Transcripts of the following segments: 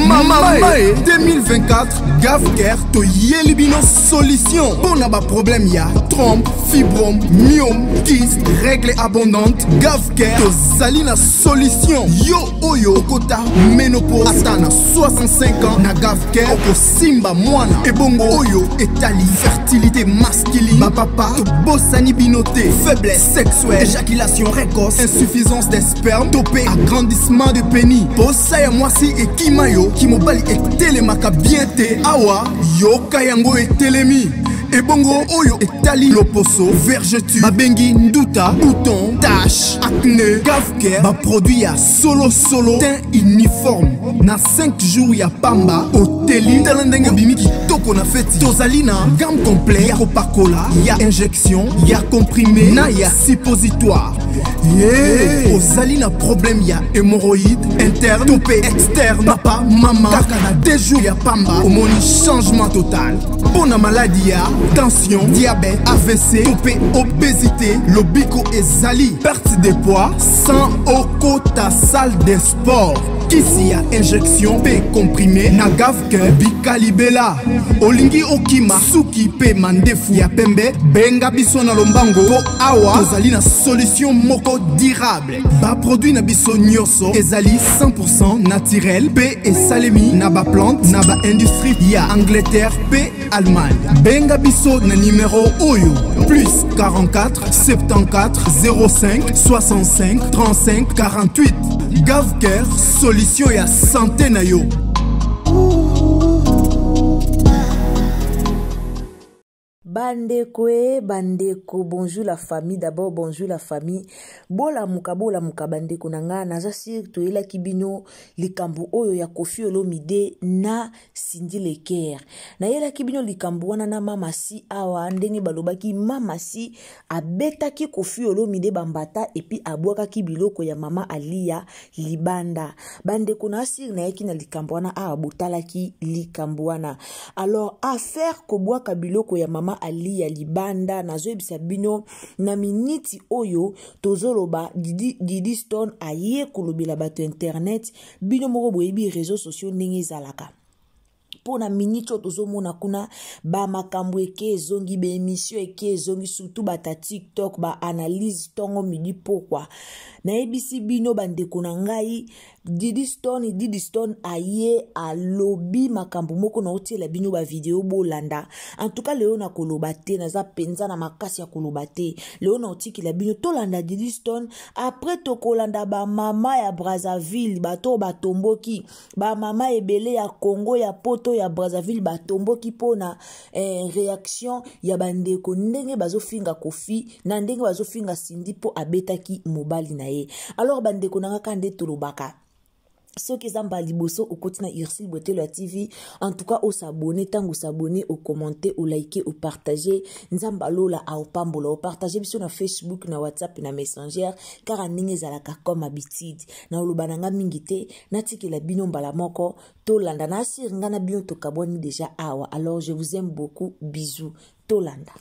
Mama 2024 Gafcare toyeli bino solution mpo na baproblème ya trompe, fibrome, myome, kyste, règle abondante. Gafcare tozali na solution. Yo oyo okota ménopause ata na 65 ans, na Gafcare okosimba mwana. Ebongo oyo etali fertilité masculine, bapapa tobosani bino te. Faiblesse sexuelle, éjaculation précoce, insuffisance des sperme to mpe agrandissement de pénis, posa ya mwasi ekima yo, kimobali etelemaka bien te, awa yoka yango etelemi. Ebongo oyo etali loposo, vergeture babengi nduta, bouton, tache, acné, Gafcare baproduit ya solo solo, teint uniforme na 5 jours ya pamba oteli. Tala ndenge obimi kitoko na feti. Tozali na gamme complet ya kopakola, ya injection, ya comprimé na ya suppositoire. Yeah. Ozali na problème ya hémorroïde interne to mpe externe, papa, mama, kaka na 2 jours ya pamba omoni changement total. Mpo na maladi ya tension, diabète, AVC to mpe obésité, lobiko ezali, perte de poids sans okota salle de sport, kisi ya injection mpe comprimé na Gafcare bikalibela. Olingi okima suki mpe mandefu ya pembe, benga biso na lombango mpo awa tozali na solution moko durable. Baproduit na biso nyonso ezali 100% naturel mpe esalemi na baplante na baindustrie ya Angleterre mpe Allemagne. Benga biso na numero oyo: plus 44 74 05 65 35 48. Gavcare, solution ya santé na yo. Bandeko e bandeko, bonjour la famille d'abord, bonjour la famille. Bolamuka, bolamuka bandeko na nga. Naza sur toyelaki bino likambo oyo ya Koffi Olomide na Cindy Le Cœur. Nayelaki bino likambo wana na Mama Si awa, ndenge balobaki Mama Si abetaki Koffi Olomide bambata epi abwakaki biloko ya mama Alia libanda. Bandeko na asir, nayaki na likambo wana awa, botalaki likambo wana. Alors affaire kobwaka biloko ya mama Alia libanda, nazoyebisa bino na miniti oyo tozoloba, Didi, Didi Stone aye kolobela bato internet. Bino moko boyebi réseaux sociaux ndenge ezalaka. Mpo na miniti oyo tozomona kuna bamakambo eke ezongi, baémission eke ezongi, surtout bata TikTok, baanalyse ntongo, midi, pokwa. Nayebisi bino bandeko na ngai, Didi Stone, Didi Stone aye alobi makambo moko na otiela bino bavideo bolanda. En tout cas lelo na koloba te, naza mpenza na makasi ya koloba te. Lelo na otikela bino tolanda Didi Stone, après tokolanda bamama ya Brazzaville, bato oyo batomboki, bamama ebele ya Congo, ya Poto, ya Brazzaville batomboki mpona réaction ya bandeko ndenge bazofinga Koffi na ndenge bazofinga Cindy mpo abetaki mobali na ye. Alors bandeko na nga, nde tolobaka, soki eza mbala liboso okoti na Ursile Botelo ya TV, en tout cas osabonner. Ntango osabonner, ocommenter, olike, opartager, Nzambe alola aopambola. Opartager biso na Facebook, na WhatsApp, na Messenger, kaka ndenge ezalaka comme habitude. Na oloba na nga mingi te, natikela bino mbala moko tolanda. Na asire nga na bino tokabwani déjà awa. Alors je vous aime beaucoup, bisous, tolanda.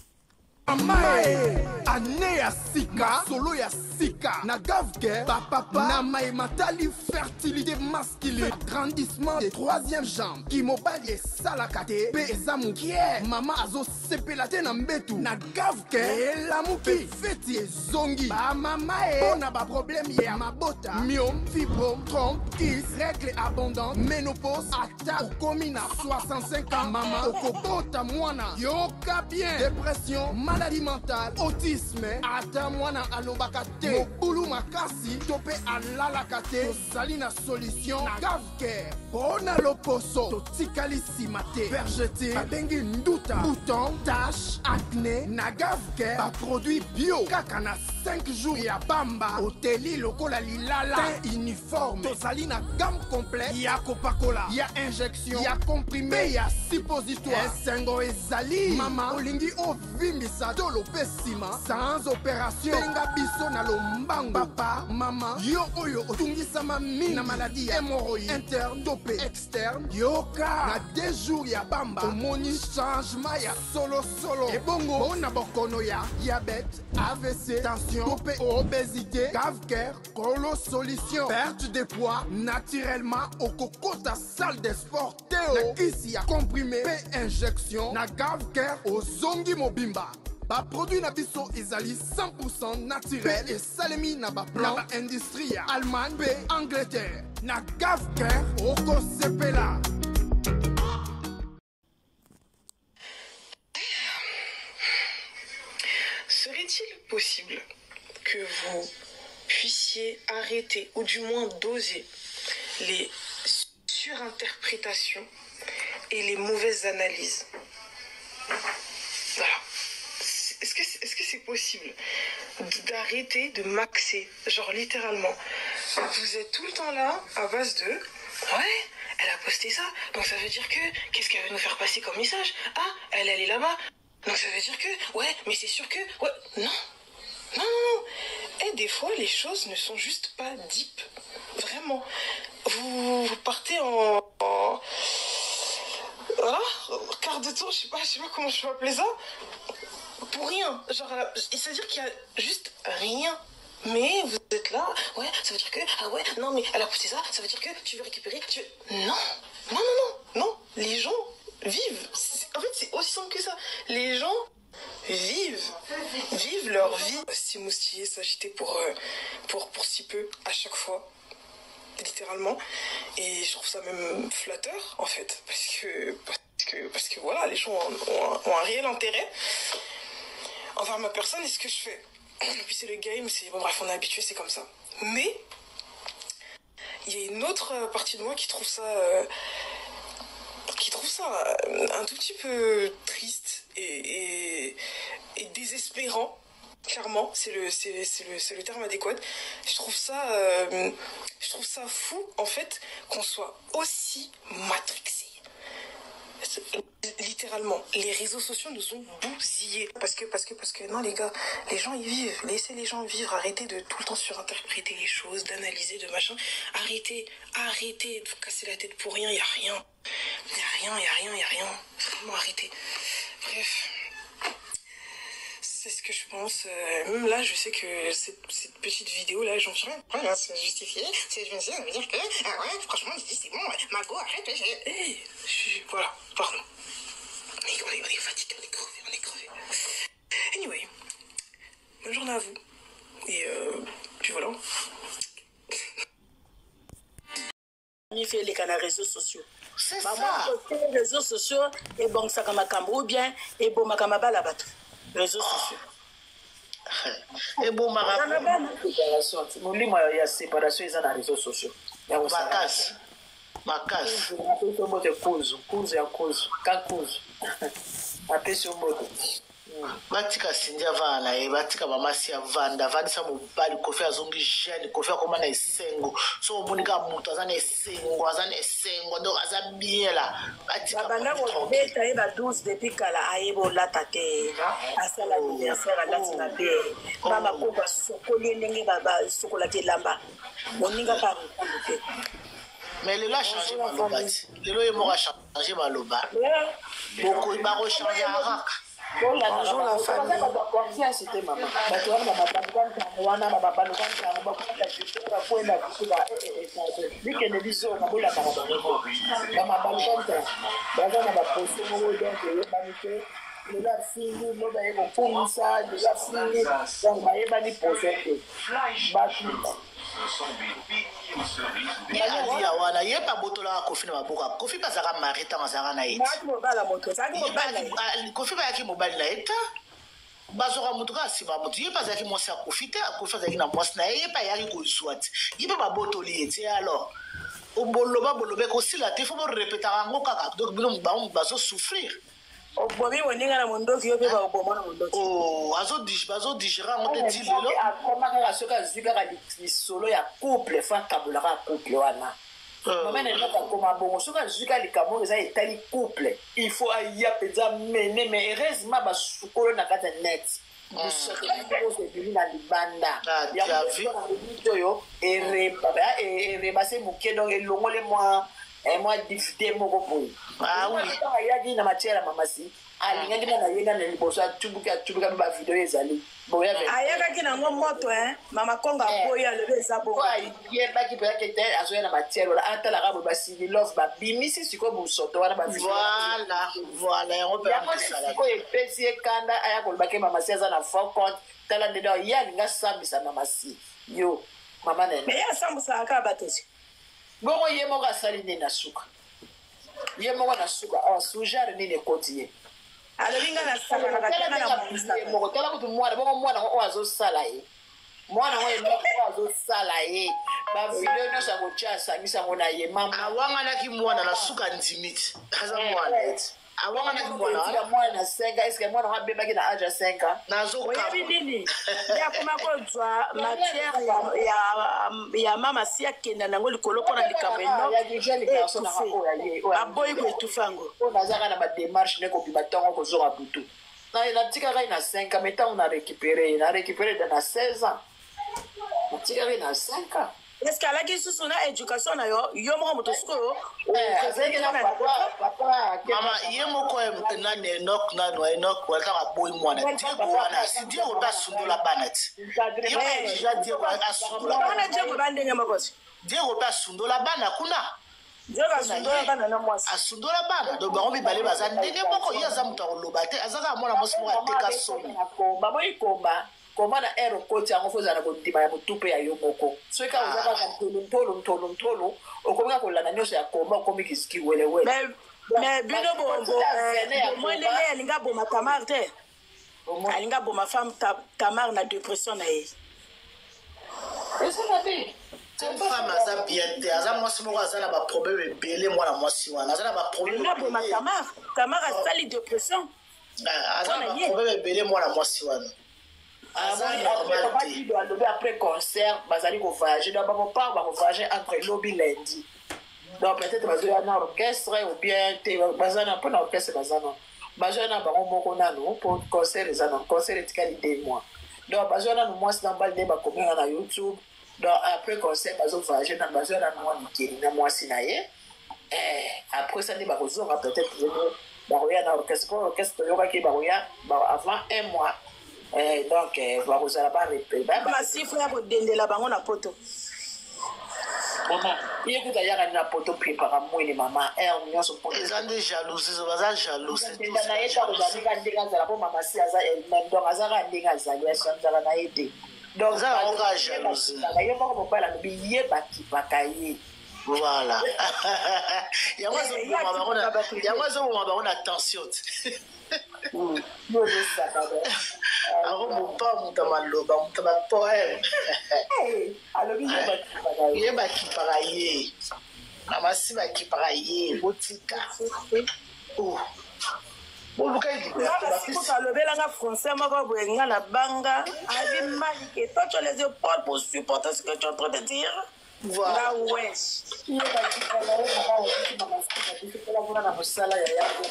Mamae ane ya sika solo ya sika na gavke bapapa na maye matali fertilité masculine agrandissement de troisième jambe kimobali esalaka te mpe eza mokie mama azosepela te na mbetu na gavke elamuki feti ezongi bamama e mpo na baproblème ya mabota myome fibrome trompe kis règle abondante ménopause ata okomi na 65 ans mama okobota mwana yoka bien depression maladie mentale autisme ata mwana alobaka te mobulu makasi to mpe alalaka te tozali na solution na gavcare mpo na loposo totikali nsima te vergete babengi nduta bouton tache acne na gavcare baproduit bio kaka na 5 jours ya pamba oteli lokola lilala teint uniforme tozali na gamme complet ya kopakola ya injection ya comprime ya suppositoire esengo ezali mama olingi ovimbisa tolo mpe nsima sans opération benga biso na lombango papa mama yo oyo otungisama mingi na maladi ya hémorroïde interne to mpe externe yoka na deux jours ya pamba omoni changement ya solosolo ebongo mpo na bokono ya diabète avc tension to mpe obésité gavcare kolo solution perte de poids naturellement okokota salle de sport te o na kisi ya comprime mpe injection na gavcare ozongi mobimba baproduit na biso ezali 100 naturel mpe esalemi na baplan na baindustrie ya allemagne mpe angleterre na gavcare okosepela. Serait-il possible que vous puissiez arrêter, ou du moins doser, les surinterprétations et les mauvaises analyses? Voilà. Est-ce que c'est, est-ce que c'est possible d'arrêter de maxer, genre littéralement? Vous êtes tout le temps là à base de ouais, elle a posté ça, donc ça veut dire que qu'est-ce qu'elle veut nous faire passer comme message? Ah, elle est allée là-bas, donc ça veut dire que ouais, mais c'est sûr que ouais, non. Non, non, non. Et des fois, les choses ne sont juste pas deep. Vraiment. Vous, vous partez en, en voilà, quart de tour, je sais pas comment je peux appeler ça. Pour rien. Genre, c'est-à-dire qu'il y a juste rien. Mais vous êtes là, ouais, ça veut dire que, ah ouais, non, mais elle a poussé ça, ça veut dire que tu veux récupérer, tu veux... Non, non, non, non, non, les gens vivent. En fait, c'est aussi simple que ça. Les gens vivent, vivent leur vie. S'émoustiller, s'agiter pour si peu, à chaque fois, littéralement. Et je trouve ça même flatteur, en fait, parce que voilà, les gens ont un réel intérêt envers ma personne et ce que je fais. Et puis c'est le game, c'est bon, bref, on est habitué, c'est comme ça. Mais il y a une autre partie de moi qui trouve ça un tout petit peu triste et désespérant. Clairement, c'est le terme adéquat. Je trouve ça fou, en fait, qu'on soit aussi matrixé. Littéralement, les réseaux sociaux nous ont bousillés. Parce que, non, les gars, les gens, ils vivent. Laissez les gens vivre. Arrêtez de tout le temps surinterpréter les choses, d'analyser, de machin. Arrêtez, arrêtez de vous casser la tête pour rien. Y a rien. Y a rien, y a rien, y a rien. Vraiment, arrêtez. Bref. C'est ce que je pense. Même là, je sais que cette petite vidéo-là, j'en suis rien. Ouais, là, c'est justifié. C'est justifié, ça veut dire que... Ah ouais, franchement, Didi, c'est bon. Ouais. Margot, arrête. Ouais, j'ai... Hey, je suis... Voilà, pardon. On est fatigué, on est crevé, on est crevé. Anyway, bonne journée à vous. Et puis voilà. Mi fait les canaux réseaux sociaux. C'est Maman, ça. les réseaux sociaux, et bon, ça comme un ou bien, et bon, ma kama bala bato. Réseaux sociaux. Et bon, ma Bana, bana. Séparation. Mon lit, moi, il y a séparation, ils ont dans les réseaux sociaux. Il y a aussi Ma casse. Ma casse. Apesi yo mbote kuzu. Kuzu ya kuzu. Ka kuzu. Apesi yo mbote. Batika Cindy avanda na ye, batika mama si avanda, avandisa mobali, Kofi azongi jeune, Kofi akoma na esengo. So omoni kaka moto aza na esengo, aza na esengo, donc aza bien là. Batika Babanda mobali kobeta tranquille. ye ba 12 depuis kala, ayeba olata te. Asala anniversaire, alati na be. Oh. Mama koko asokoli ye ndenge basokolaki elamba. Moninga kaka mokongo te. Mais lelo a changé Bonjour, la maloba famille. ti. Lelo ye moko a changé maloba. Yeah. Boko, bako changer kaka. Bonjour la famille. Confiance te mama bato wana babaluka ntango wana babaluka ntango bakwenda bakwenda kusuka bikende bizonga bolandaka bango bamabaluka ntango baza na baposte moko donc eyebani te lelo afingi lobi aye kokumisa lelo afingi donc bayebani poste te bato. Ye alia wana ye mpe abotolaka Kofi na maboko ya Kofi mpe azalaka marie ntango azalaka na ye Kofi mpe ayaki mobali na ye te bazwaka moto kaka nsima ya moto ye mpe azalaki mwasi ya Kofi te Kofi azalaki na mwasi na ye ye mpe ayaki kozwa te ye mpe babotoli ye te alors boloba boloba ekosila te fo borepetaka yango kaka donc bino bango bazosouffrir. Obomi moninga na mondoki, yo mpe bakoboma na mondoki. Oh, bazodigere yango te ti lelo. Akoma kaka soki azwi kaka lisolo ya couple fo akabolaka couple wana. Mama na eloko akoma bongo soki azwi kaka likambo oyo eza etali couple, il faut aya mpenza mene. Mais heureusement basukolo na kati ya net mosoto nyonso ebimi na libanda yango oyo ereba se moke, donc elongole mwa mwa difficulté moko boye. Ayaki na matière ya mamasi, alingaki na ye nana liboso atubuki atubuki abe bavideo ezali. Ayakaki nango moto mama Kongo aboyi, alobi eza bongo. Ayebaki mpenza ke te azoya na matière wana, atalaka boye basili love babimisi sikoyo bosoto wana. Voilà, yango mpe. Yango sikoyo epesi ye kanda, aya koloba ke mamasi aza na faux compte. Tala ndenge ye alingi asambisa mamasi yo mama nene. Mais ye asambisaka kaka bato ti. Bongo ye moko asali nini na suka? Ye moko na suka awa sujare nini ekoti ye? Alobi nga nasakanaka te, nga na ye moko tala kutu mwana bongo mwana ngo oyo azosala ye mwana ngo ye moko oyo azosala ye bavideo nyonso ya kotia asangisi yango na ye mama. Awanganaki mwana na suka, ndimi ti aza mwana eti awanganaki mwana wana. Mwana na 5 ans, est-ce mwana ngo abebaki na age ya 5 ans? Oyebi nini, ye akoma kozwa matière ya mama si akenda nango likolo mpona likambo eno aboyi koétouffer yango. Oyo nazaka na badémarche nde kobima ntongo kozonga butu. Natikaka ye na 5 ans, mais ntango na récupéré ye, na récupéré na 16 ans, natikaki ye na 5 ans. Est ce que alaki lisusu na éducation na yo, yo moko moto sikoyo? Mama ye moko nani Enok nanu Enok wana aboyi mwana Diego wana si Diego mpe asundola bana ti ye mpe déjà Diego asundola. Wana Diego bandenge moko ti. Diego mpe asundola bana kuna. Diego asundola bana na mwasi. Asundola bana, donc bango mibale baza ndenge moko. Ye aza moto akoloba te, aza kaka mwana mwasi moko ateka soni. Baboyi komba koma na aire okoti yango fo ozala na kondima ya motu mpe ya yo moko. Soki kaka oza kaka ntolo ntolo ntolo ntolo, okomi kaka kolanda nyonso ya komba, okomi kiwelewele. Mais bino bomoi ndenge alingi aboma Tamar te, alingi aboma femme Tamar na dépression na ye. Eza mabe. Femme aza bien te, aza mwasi moko aza na baproblème ebele. Mwana mwasi wana aza na baproblème. Alingi aboma Tamar. Tamar asali dépression. Aza na baproblème ebele mwana mwasi wana. Aza normal te. Alobi après concert bazali kovoyage, donc bamopart bakovoyage entre lobi lundi, donc peut-être bazoya na orchestre ou bien te, baza na mpo na orchestre baza na bazoya na bango moko nanu mpo concert eza nanu, concert etikali 2 mois, donc bazoya nanu mwasi na mobali nde bakominga na YouTube. Donc après concert bazovoyage nanu, bazoya nanu mwa mikili na mwasi na ye. Après ça nde bakozonga, peut-être bakoya na orchestre mpo orchestre toyokaki bakoya avant un mois. Donc bakozala barepé. Masifu ya kodendela bango na poto. Mama ye kuta ayaka na poto prépara mwene mama heure nyonso. Eza nde jalousie, baza jaloux. Na ye ntango ozali ka ndenge azala mpo mama si aza elle-même, donc aza kaka ndenge azali, achangeaka na ye te. Donc ye moko mobali alobi ye bakipaka ye. Voilà, yango azoboma bango na tension te. Ako mopa moto ya maloba, moto ya bapoème. Alobi ye bakipaka ye, mama si bakipaka ye, botika boluka. Liberté alobelanga français moko boye, nga na banga abi malike: toi, tu as les épaules pour supporter ce que tu es en train de dire? Voilà. Nga wesh. Ye bakipaka ye mama na mosala ya yango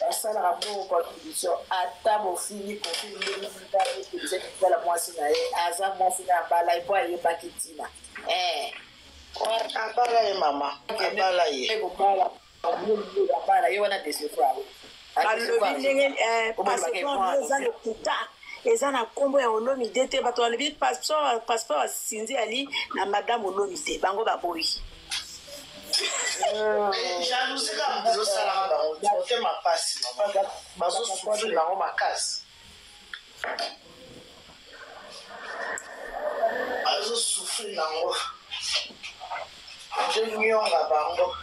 basalaka bongo contribution ata bofini kofi ndenge ndenge mwasi na ye aza mwasi na abala ye mpo ayebaki ntina. Abala ye, mama abala ye. Abala ye wana décevoir. Balobi ndenge eh, passeport eza lokuta, eza na nkombo ya Olomide te. Bato balobi passeport ya Cindy ali na madame Olomide, bango baboyi. Jalousie kaka ezosalaka bango, motema pasi, bazosouffrir bango makasi, bazosouffrir nango, ozonyonga bango,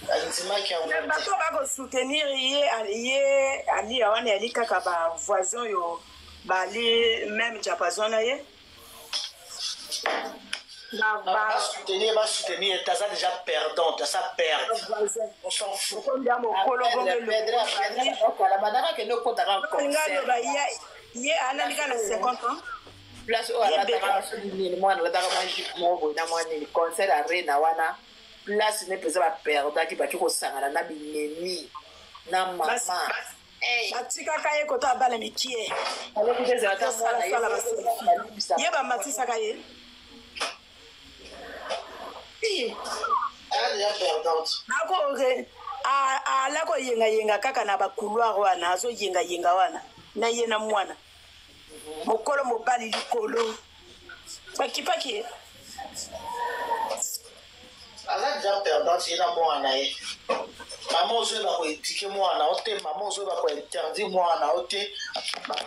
bandimaki yango. Bato bakosoutenir ye, ye alia wana yali kaka bavoisin oyo bali même diapason na ye. Basoutenir, basoutenir, taza déjà perdante, aza perte, on s'en fout. Mokolo bandaka kende okotaka concert, ye alali kaka na 50 ans. Place oyo alataka soki nini, mwana alataka mwa jupe moko boye na mwa nini, concert arena wana, place ne mpenza baperdaki, baki kosangana na binemi na mama. Batikaka ye kota bana mikie, ye bamatisaka ye. Ala koyengayenga kaka na bacouloir wana, azoyengayenga wana na ye na mwana mokolo mobali likolo, bakipaki ye. Aza déjà perdante, ye na mwana na ye. Mama, ozoyeba koéduquer mwana o te, mama, ozoyeba kointerdire mwana o te,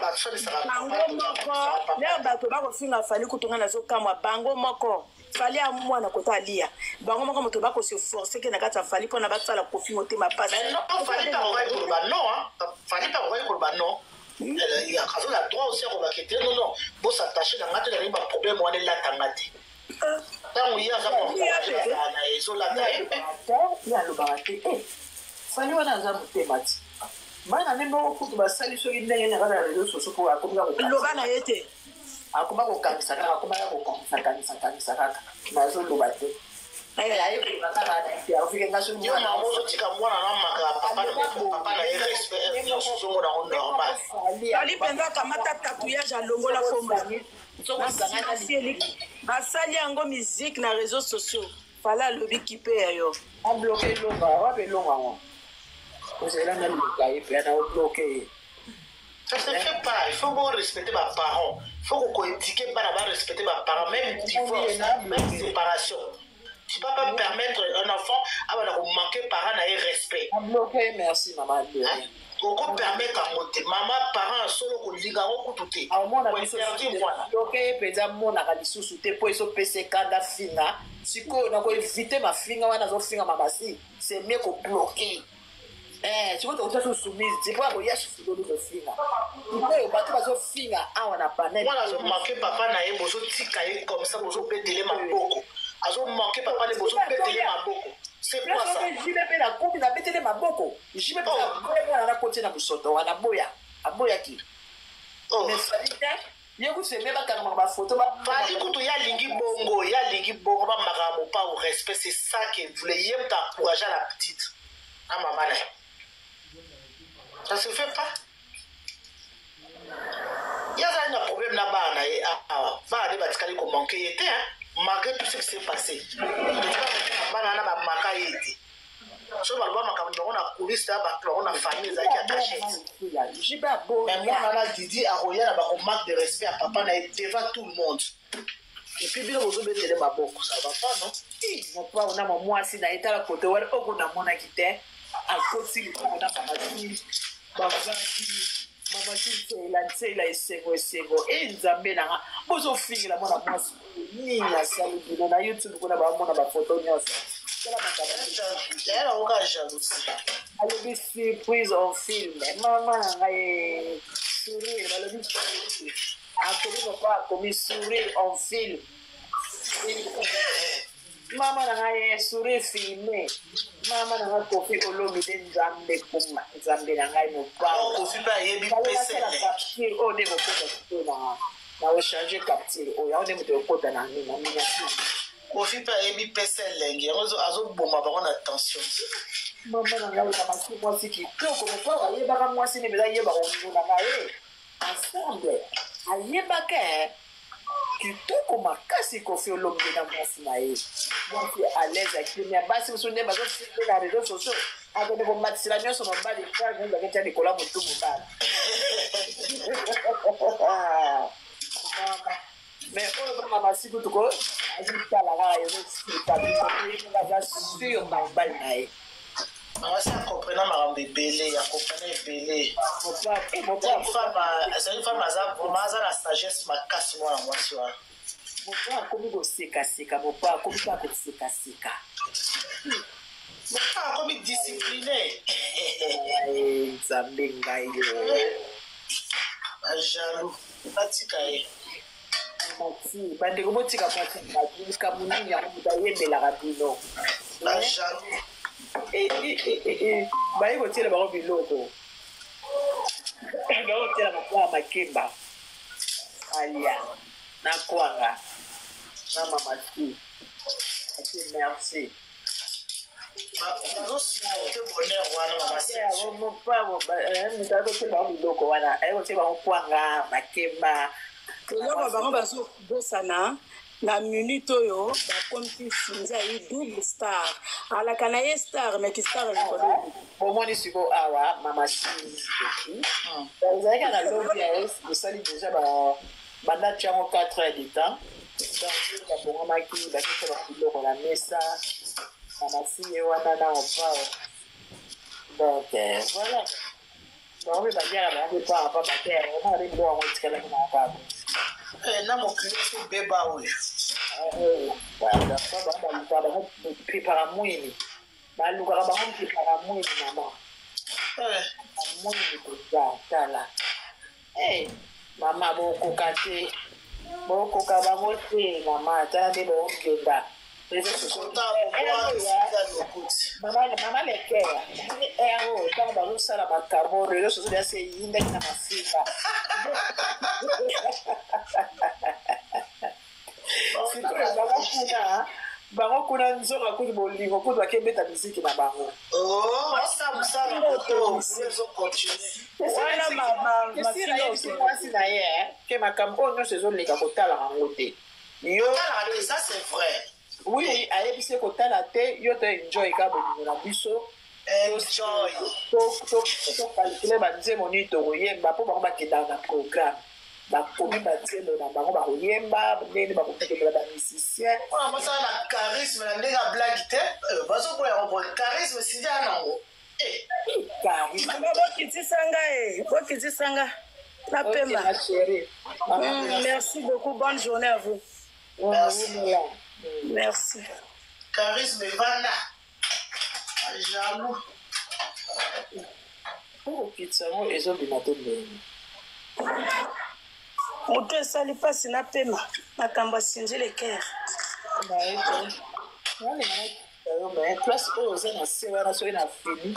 basalisaka. Bango moko leo bato bakofinga Fally kutu, ngai nazokamwa. Bango moko Fally ya mwana kota alia, bango moko moto bakose forcer ke na kati ya Fally mpona basala Kofi motema pasi. Fally mpe akokaki koloba non, Fally mpe akokaki koloba non, aza na droit aussi akolobaka te non, non, bos'attache na nga te, nalingi baproblème wana elatanga te. Ntango ye aza na ezolata ye mpe. Ye alobaka te. Fally wana aza motema ti bana nde moko kutu basali soki ndenge na kaka na réseau sociaux mpo akomi. Loba na ye te. Akoma kokangisa kaka, akomaka kokangisa, kangisa, kangisa kaka, nazoloba te. Yo mama ozotika mwana na maka papa na ye respect nyonso, ozomona yango normal? Fally mpenza akamata tatouage, alongola kombo, basali yango musique na réseaux sociaux. Fally alobi kipe ya yo. Abloquer elonga wapi? Elonga ngo ozela naluka ye mpe ana obloquer ye. Ça se fait pas. Il faut respecter ba parents. Il faut qu'on éduque bana ba respecter ba parents, même divorce, même séparation. Tu peux pas permettre un enfant à manquer parent na respect. Bloqué, merci maman. Hein? Oko permettre yango te, mama, parent solo kolinga yango kutu te. Interdit mwana. Bloquer ye mpenza, monaka lisusu te mpo ezopesa ekanda finga. Sikoyo nakoéviter mafinga wana, azofinga mamasi, c'est mieux kobloquer. Sikoyo tokotia so soumise ti mpo akoya sikoyo kofinga. Sikoyo bato bazofinga awa na panel. Mwana azomanquer papa na ye, bozotika ye comme ça, bozobetele maboko. Azomanquer papa na ye, bozobetele maboko, c'est quoi ça? Jibe mpe nakomi nabetele maboko. Jibe mpe mwana nakotie na bosoto wana, aboya, aboyaki. Mais Fally te, ye kutu eme bakangamaka bafoto. Fally kutu ye alingi bongo, ye alingi bongo bamakaka mopao respect, c'est ça que voulait ye. Moto encourage la petite na mama na ye, ça se fait pas. Ye azali na problème na bana na ye awa, bana nde batikali komanquer ye te malgré tout ce qui s'est passé. Bana wana bamaka ye te. So baloba makambo bango na coulisse ya bato, bango na famille ezalaki ya cachette. Mais mwana wana Didi akoya na bakomanque de respect ya papa na ye devant tout le monde, et puis bino bozobetele maboko, ça va pas, non? Mopao na mwasi na ye, tala kote wana oko namonaki te, akoti likolo na mamasi, bavandi mamasi ntsela ntsela, esengo esengo. E Nzambe nanga, bozofingela mwana mwasi nini asali bino na YouTube kuna? Bamona bafoto nyonso. Yaya nango kaka jalousie. Alobi surprise en film, mama na ngai, sourire, balobi sourire, akomi papa, akomi sourire en film, mama na ngai, sourire filmé, mama na ngai. Kofi Olomide, Nzambe kuma, Nzambe na ngai, mopao. Kofi mpe ayebi pesele. Capture oyo nde kokota sikoyo na ochanger capture oyo, yango nde moto ekota na nini na miniature. Kofi mpe ayebi pesa elengi, yango azoboma bango na tension. Mama na ngai, mamasi, mwasi kitoko, mopao ayebaka mwasi nde mpenza, ayebaka konguna na ye ensemble, ayebaka kitoko makasi. Kofi Olomide na mwasi na ye, mwasi à l'aise, akimia. Basi mosusu nde bazofilmer na réseau sociaux. Akende komatisela nyonso mobali, frère nyonso aketya likolo ya motu mobali. Mais oyo bana masiku tuko azotala kaka, ezosika biso, aza sur na mobali na ye. Mwasi akomprena makambo ebele, akomprena ebele. Ezali femme, aza vraiment, aza na sagesse makasi, mwana mwasi wana. Mopa akomi kosekaseka, mopa akomi kaka kosekaseka. Mopa akomi discipline. Nzambe ngai yo. Bajaloux batika ye. Mati bandeko, botika mwasi, likambo nini yango moto ayembelaka bino? Bajaloux. Baye kotiela bango biloko, bakotiela makwanga, makemba alia na kwanga na mama si ati merci. Bazosupporte bonheur wana, mama. Moto akotiela bango biloko wana, aye kotiela bango kwanga, makemba. Eloko bango bazobosana na minute oyo, bakomisi Sinzi ayi double star, alaka na ye star, mais ki star likolo. Bomoni sikoyo awa mama si ezalaki na lobi ya ye, bosali déjà banda tiango 4 heures de temps, donc babongamaki, bakesa babiloko na mesa, mama si ye wana na opao. Donc voilà, bango mpe baliaka, bango mpe paa pa batere ona babe biloko yango etikalaki na kaka. Na mokili beba oyo. Balukaka bango prépara mwini, balukaka bango prépara mwini, mama mwini koza. Tala mama, bokoka te, bokoka bango te mama. Tala nde bookenda. Mama lekeya ero ntango bazosala makambo, réseau sociaux yase eyindaki na mafinga. Sikoyo bango kuna, bango kuna nzoka kutu bolingo kutu bakebeta miziki na bango. Wana mwasi na ye ke makambo oyo nyonso ezoleka, kotalaka yango te yo. Ça, c'est vrai. Oui, ayebisi ye kotala te, yo to enjoy ka bolingo na biso. Enjoy. Tocalculer banzembo nini tokoyemba, mpo bango bakendaka na programme, bakomi banzembo na bango, bakoyemba ndenge bakokendela bamusicien. Mpona mosala na charisme na ndenge ya blague te, bazoboya yango. Charisme sidi ya nango. Bokitisa ngai, bokitisa nga napemba. Merci beaucoup, bonne journée à vous. Merci. Merci. Charisme evanda, jaloux. Mpo kokitisa yango ezobima te ndenge. Moto esali mpasi, napema makambo asinzi lekere. Mais place oyo oza na se wana, soki na fini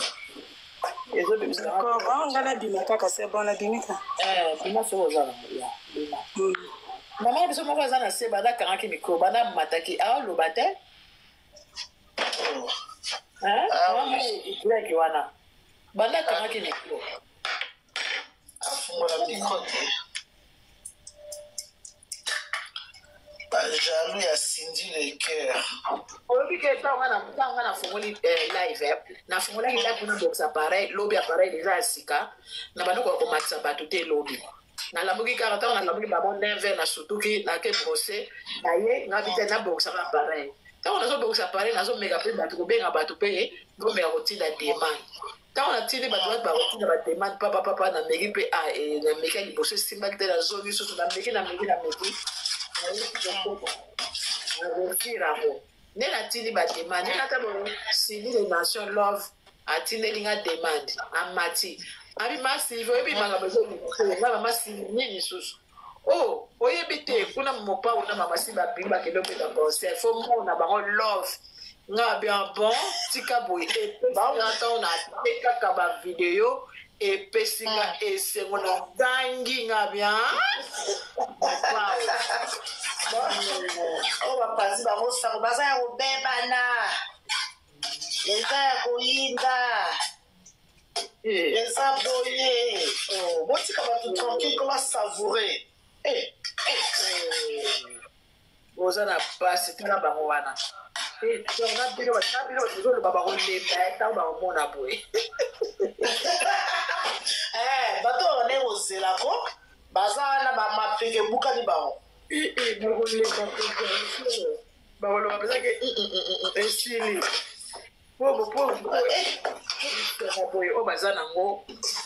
ezobimisa. D'accord, nga nabima kaka, c'est bon, nabimi ka. Bima soki oza na ya bima. Mama biso moko aza na se, banda akangaki micro, banda amataki, aoloba te grec wana, banda akangaki micro. Afungola micro te. Bajaloux ya Cindy Le Cœur. Olobi ke ntango nga nafungoli live, nafungolaki live mpona bokisa appareil lobi. Appareil eza ya sika na bandoko ya komatisa bato te. Lobi nalamuki kaka, ntango nalamuki babo 9, nasutuki, nake brosser na ye ngabi te, nabokisaka appareil. Ntango nazobongisa appareil, nazomeka mpe bato kobenga bato, mpe nomeka kotinda demande. Ntango natindi bato, bato bakotinda bademande papa papa. Nameki mpe nameki ya liboso, esimbaki te. Nazongi susu, nameki, nameki, nameki, naréussir yango nde natindi bademande. Nde nata Cindy le nation love atindeli nga demande, amati abi masive. Oyebi makambo ezolinga mama Sili nini lisusu? O oyebi te, kuna mopao na mama si babimi, bakende obeta concert, fo mona bango love. Nga bien, bon, tika boye. Epesinga ntango nate kaka bavideo, epesinga esengo na gangi nga bien mopao. Oyo bapanzi bango sango, baza ya kobebana, eza ya koyinda, eza boye. Botika bato tranquille ko basavoure. Oza na pasi, tala bango wana. Na bino na bino tozoloba bakolemba ntango bakomona boye. Eh, bato oyo ndenge kozela ko baza wana mapeke ebukani bango. Bakolemba, bakoloba mpenza ke esili po po boye oyo baza nango.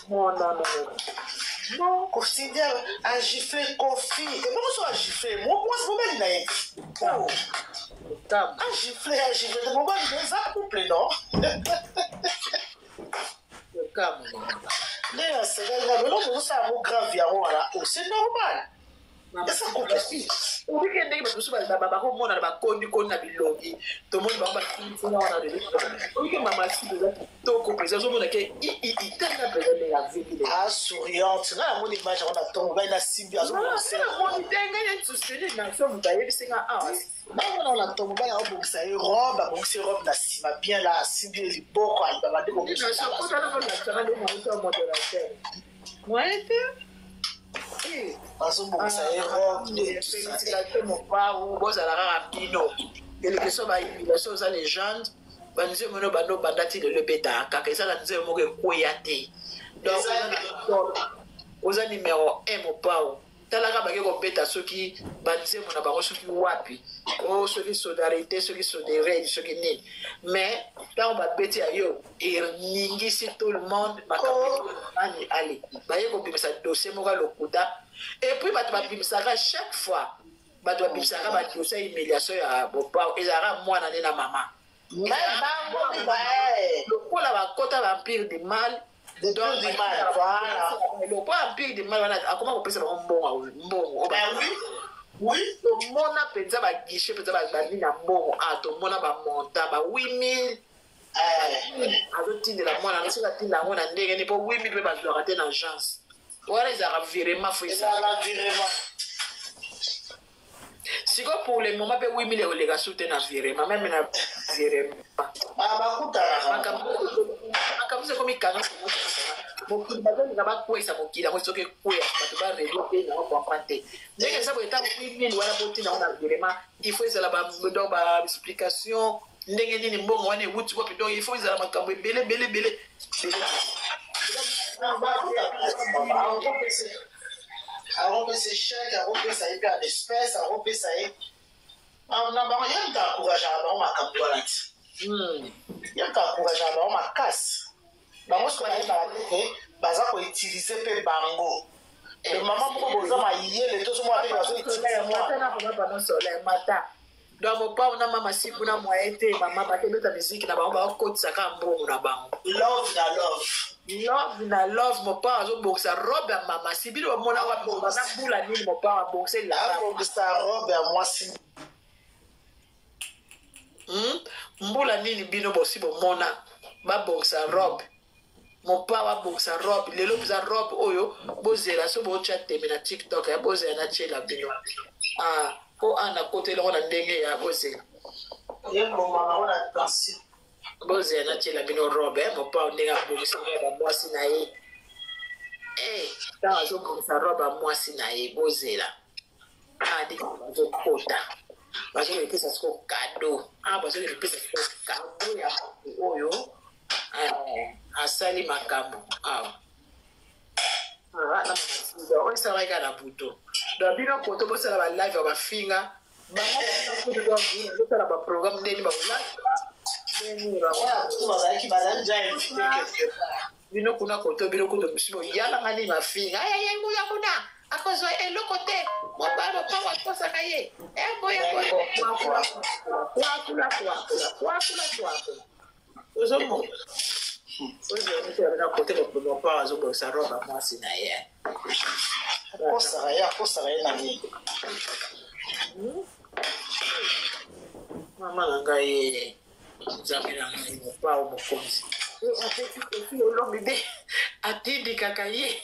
Non, non, non, non. Kofindi agifle Kofi ebongo so agifle mwasi mobali na ye. Oh. Agifle, agifle mobali na eza couple, non? Nde nasekaki na beloko ozosala yango grave yango wana. Oh, c'est normal, eza couple. Obike ndenge bato mosusu bakomonana bakondikoni na bilongi, tomoni bango bakintina wana lelo. Obike mama Sibe eza kitoko mpenza, ozomona ke itanga mpenza ndenge aviki. Asouriante, nga namoni image yango na ntongo, bai na simbi. Azomoni te, ngai nsuseli na moto ayebisi nga awa. Bamona na ntongo baya abongisa ye robe, abongisi robe na nsima bien la, asimbi ye liboko, babandi. Moyen te. Bazobongisa ye robe. Félicitation mopao, bozala kaka bino quelque soit bahumiliation. Oza légende, banzembo no bando banda ti lelo ebetaka kaka, eza na nzembo moko ekweya te. Donc oza numéro 1, mopao. Talaka bake kobeta soki banzembo na bango soki wapi o, soki solidarité, soki solidarité, soki nini, mais ntango babeti ya yo eningisi tout le monde. Makambo ani ale baye kobimisa dossier moko ya lokuta, et puis bato babimisaka chaque fois, bato babimisaka badossier ya humiliation ya bopao, ezalaka mwana nde na mama lokola bakota baempire du mal. Lokola empire du mal wana akoma kopesa bango mbongo, mbongo tomona mpenza baguichet mpenza banini ya mbongo. A tomona bamontant ba 8000 azotindela mwana ngo, soki atinda yango na ndenge nini, mpo 8000 mpe bazwaka te na agence wana, ezalaka virement. Fo sikoyo pour le moment mpe 8000 ekoleka su te na virement, même na virement. Makambo ekomi kanga mokili, bazolinga bakweyisa mokili yango. Soki ekweya, bato baredo te nango comprendre te ndenge eza boye. Ntango 8000 wana botinda yango na virement, il faut ezala donc baexplication ndenge nini mbongo wana ewuti wapi. Donc il faut ezala makambo ebele ebele ebele. Akopesa chèque, akopesa ye mpe en espèce, akopesa ye na bango. Ye moto encourageaka bango makambo wana ti, ye moto encourageaka bango makasi. Bango soki bayebaka te ke baza koutiliser mpe bango, mama moko boza mayele, tozomona te bazoutiliser. Mata donc mopao na mama siku na moye te, mama bakebeta miziki na bango, bakokotisaka mbongo na bango. Love na love. Love na love. Mopao azobongisa robe ya mama si bino bamona wapi na mbula nini mopao abongisa elamba? Abongisa robe ya mwasi. Mbula nini bino bosi bomona babongisa robe? Mopao abongisa robe lelo mpenza, robe oyo bozela so botya teme na TikTok ya bozela na tiela bino. Ah, mpo ana kotelongo na ndenge ya bozela. Bozela natiela bino robe. Mopao ndenge abongisa robe ya mwasi na ye, ntango azobongisa robe ya mwasi na ye, bozela adi bazokota, bazokopesa siko cadeau. Bazokopesa siko cadeau ya moto oyo asali makambo awa oyo esalamaki kaka na butu. Donc bino koto bosala balive ya bafinga bango, bosala baprogramme ndeni bakolata. Bazalaki bazali déjà invité quelque part. Bino kuna koto, bino kutu mosusu boyalanga nini mafinga ayaya kuna akozwa eloko te, mobali mopango akosaka ye boye kwakula kwakula kwakula kwakula. Ozomona kote mopao azobongisa robe ya mwasi na ye. Akosaka ye, akosaka ye na nini? Mama na ngai, nzambe na ngai, mopao mokonzi apesi Kofi Olomide, atindikaka ye.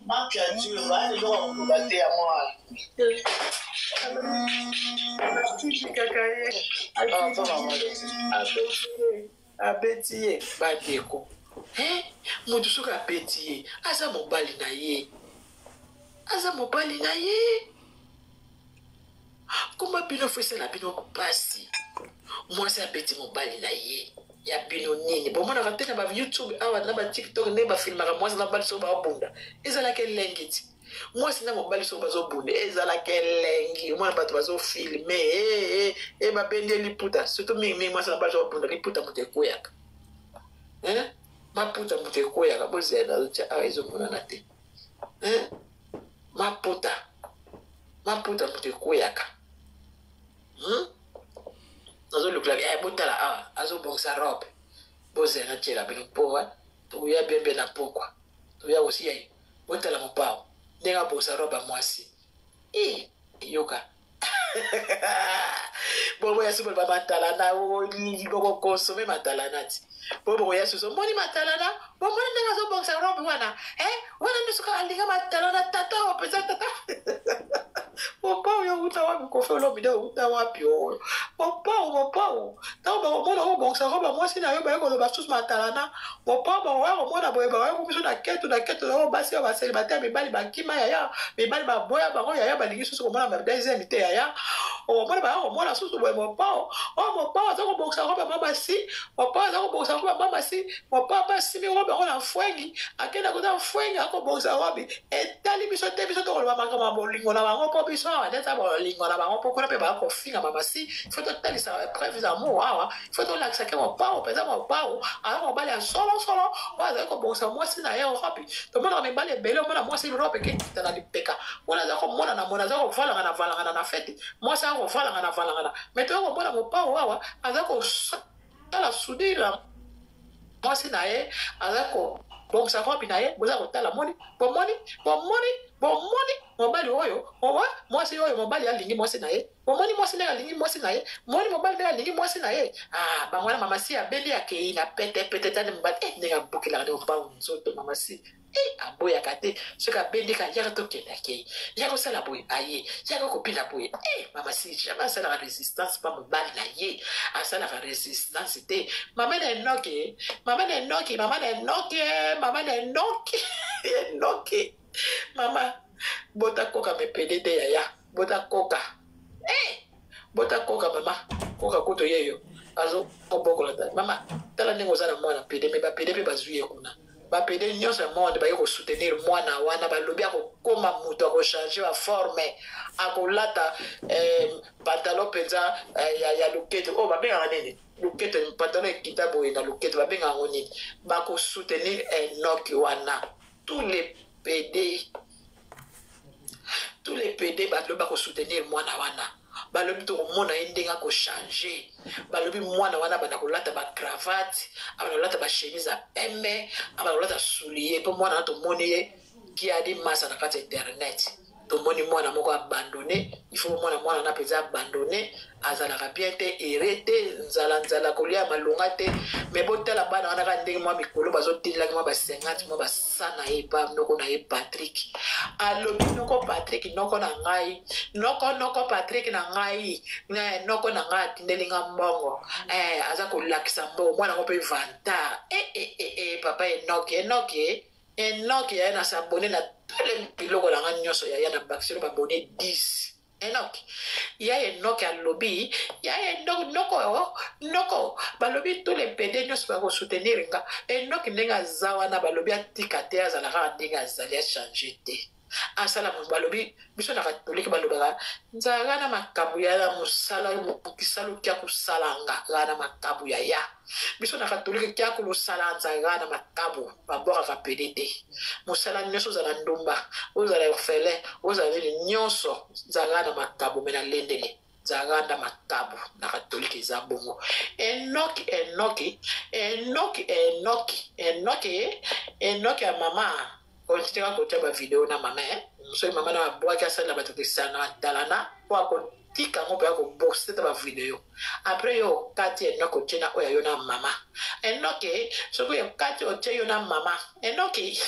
Manque ya Dieu, baya eloko ya koloba te yango wana. Atindikaka ye, abeti ye, abeti ye. Bandeko, moto soki abeti ye, aza mobali na ye, aza mobali na ye. Koma bino fo esala bino mpasi. Mwasi abeti mobali na ye ya bino nini? Bomonaka te na ba YouTube awa na ba TikTok nde bafilmaka mwasi na mobali soki babunda, ezalaka elengi ti. Mwasi na mobali soki bazobunda ezalaka elengi, omona bato bazofilme e, e, e, babendi ye liputa, surtout mingimingi mwasi na mobali soki babunda liputa moto ekweyaka, eh? Maputa moto ekweyaka, bozela nazotya awa ezomonana te, eh? Maputa maputa moto ekweyaka, Nazolukela eh, botala awa azobongisa robe, bozela natiela bino mpo tokoya bien bien na pokwa, toya kosiya ye. Botala mopao ndenge abongisa robe ya mwasi e yoka boboya susu boloba matalana, bokokonsome matalana ti po bokoya susu omoni matalana, bomoni ndenge azobongisa robe wana, eh? Wana nyonso kaka alinga matalana. Tata oyo mpenza tata mopao, yo outa wapi? Kofi Olomide outa wapi? Oyo mopao, mopao, ntango bakomona okobongisa robe ya mwasi na yo, baye koloba susu matalana. Mopao, bakoya komona boye, bakoya komiso na keto na keto na oyo basi oyo baselibatere, mibali bakima yaya, mibali baboya bango yaya, balingi susu komona madeuxième te yaya. Okomona baya komona susu boye, mopao oyo, mopao aza kobongisa robe ya mabasi, mopao aza kobongisa robe ya mamasi, mopao basimi robe yango na mfwengi, akenda kota mfwengi akobongisa robe. Etali biso te, biso tokoloba makambo ya bolingo na bango, mpo biso awa nde eza bolingo na bango, mpo kuna mpe baya kofinga mamasi. Fo totalisa preuve d'amour awa, fo tolakisa ke mopao mpenza, mopao aza mobali ya solosolo oyo azali kobongisa mwasi na ye robe. Tomonaka mibali ebele, omona mwasi robe ekekita na lipeka wana, aza komona na mona, aza kovalangana valangana na fete, mwasi aza kovalangana valangana. Mais toya komona mopao awa aza kosala soudure, mwasi na ye aza kobongisa robe na ye. Boza kotala, moni, bomoni, bomoni, bomoni mobali oyo owa mwasi oyo, mobali alingi mwasi na ye, bomoni mwasi ndenge alingi mwasi na ye, moni mobali ndenge alingi mwasi na ye. Ah, bango wana, mama si abeli, akei na pete pete tani mobali eh, ndenge abukelaka nde mopao nzoto mama si eh, aboyaka te. Soki abendika, yaka tokende, akei, yaka osala boye, aye, yaka kopila boye eh, mama si jamais asalaka résistance pa mobali na ye, asalaka résistance te. Mama na Enoki, mama na Enoki, mama na Enoki, mama na Enoki, Enoki mama bota koka mepede te yaya, bota koka eh, bota koka mama, koka kutu yeyo azokobokola ta mama. Tala ndenge oza na mwana pede, me bapede mpe bazwi ye kuna, bapede nyonso ya monde baye kosoutenir mwana wana. Balobi akokóma moto, akochange baforme, akolata eh, pantalon mpenza eh, ya loketo oyo babengaka nini, loketo, pantalon ekita boye na loketo, babengaka yango nini. Bakosoutenir Enoki wana, tous les PD, tous les PD balobi bakosoutenir mwana wana. Balobi tokomona ye ndenge akochange. Balobi mwana wana abanda kolata bacravate, abanda kolata bachemise ya pembe, abanda kolata soulier, mpo mwana wana tomoni ye kiadi masa na kati ya internet. Tomoni mwana moko abandonné, il faut mwana, mwana wana mpenza abandonné, azalaka bien te, ere te, nzala nzala, kolia malonga te. Me botala bana wana kaka ndenge mwa mikolo bazotindelaki mwa ba 50, mwa basa na ye pa noko na ye Patrik. Alobi noko Patrik, noko na ngai, noko, noko Patrik na ngai, noko na ngai atindeli nga mbongo eh, aza kolakisa mbongo mwana yango mpe vantard eh, eh, eh, eh, papa Enoki, Enoki, Enoki yaya, na s'abonner na tole biloko na nga nyonso yaya, na bakiselo babone 10. Enoki ya Enoki alobi ya Enoki, noko, noko, balobi tous les PD nyonso bakosoutenir nga. Enoki ndenge aza wana, balobi atika te, azala kaka ndenge azali, achange te, asala. Balobi biso na katolike balobaka nzala na makambo ya na mosala mokisalo kia kosalanga kaka na makambo ya ya biso na katolike kia kolosala nzala na makambo, babwakaka pede te. Mosala nyonso, ozala ndumba, ozala orphelin, ozala nini nyonso, nzala na makambo me na lendele nzala na makambo na katolike eza bongo. Enoki, Enoki, Enoki, Enoki, Enoki, Enoki ya mama, kontinue kotia bavideo na mama eh? Soki mama na abwaki, asalela bato kisana talana mpo akotika yango mpe akobokisa te bavideo. Après yo okati Enoki, otie na oyo yo na mama Enoki. Soki okati, otie yo na mama Enoki.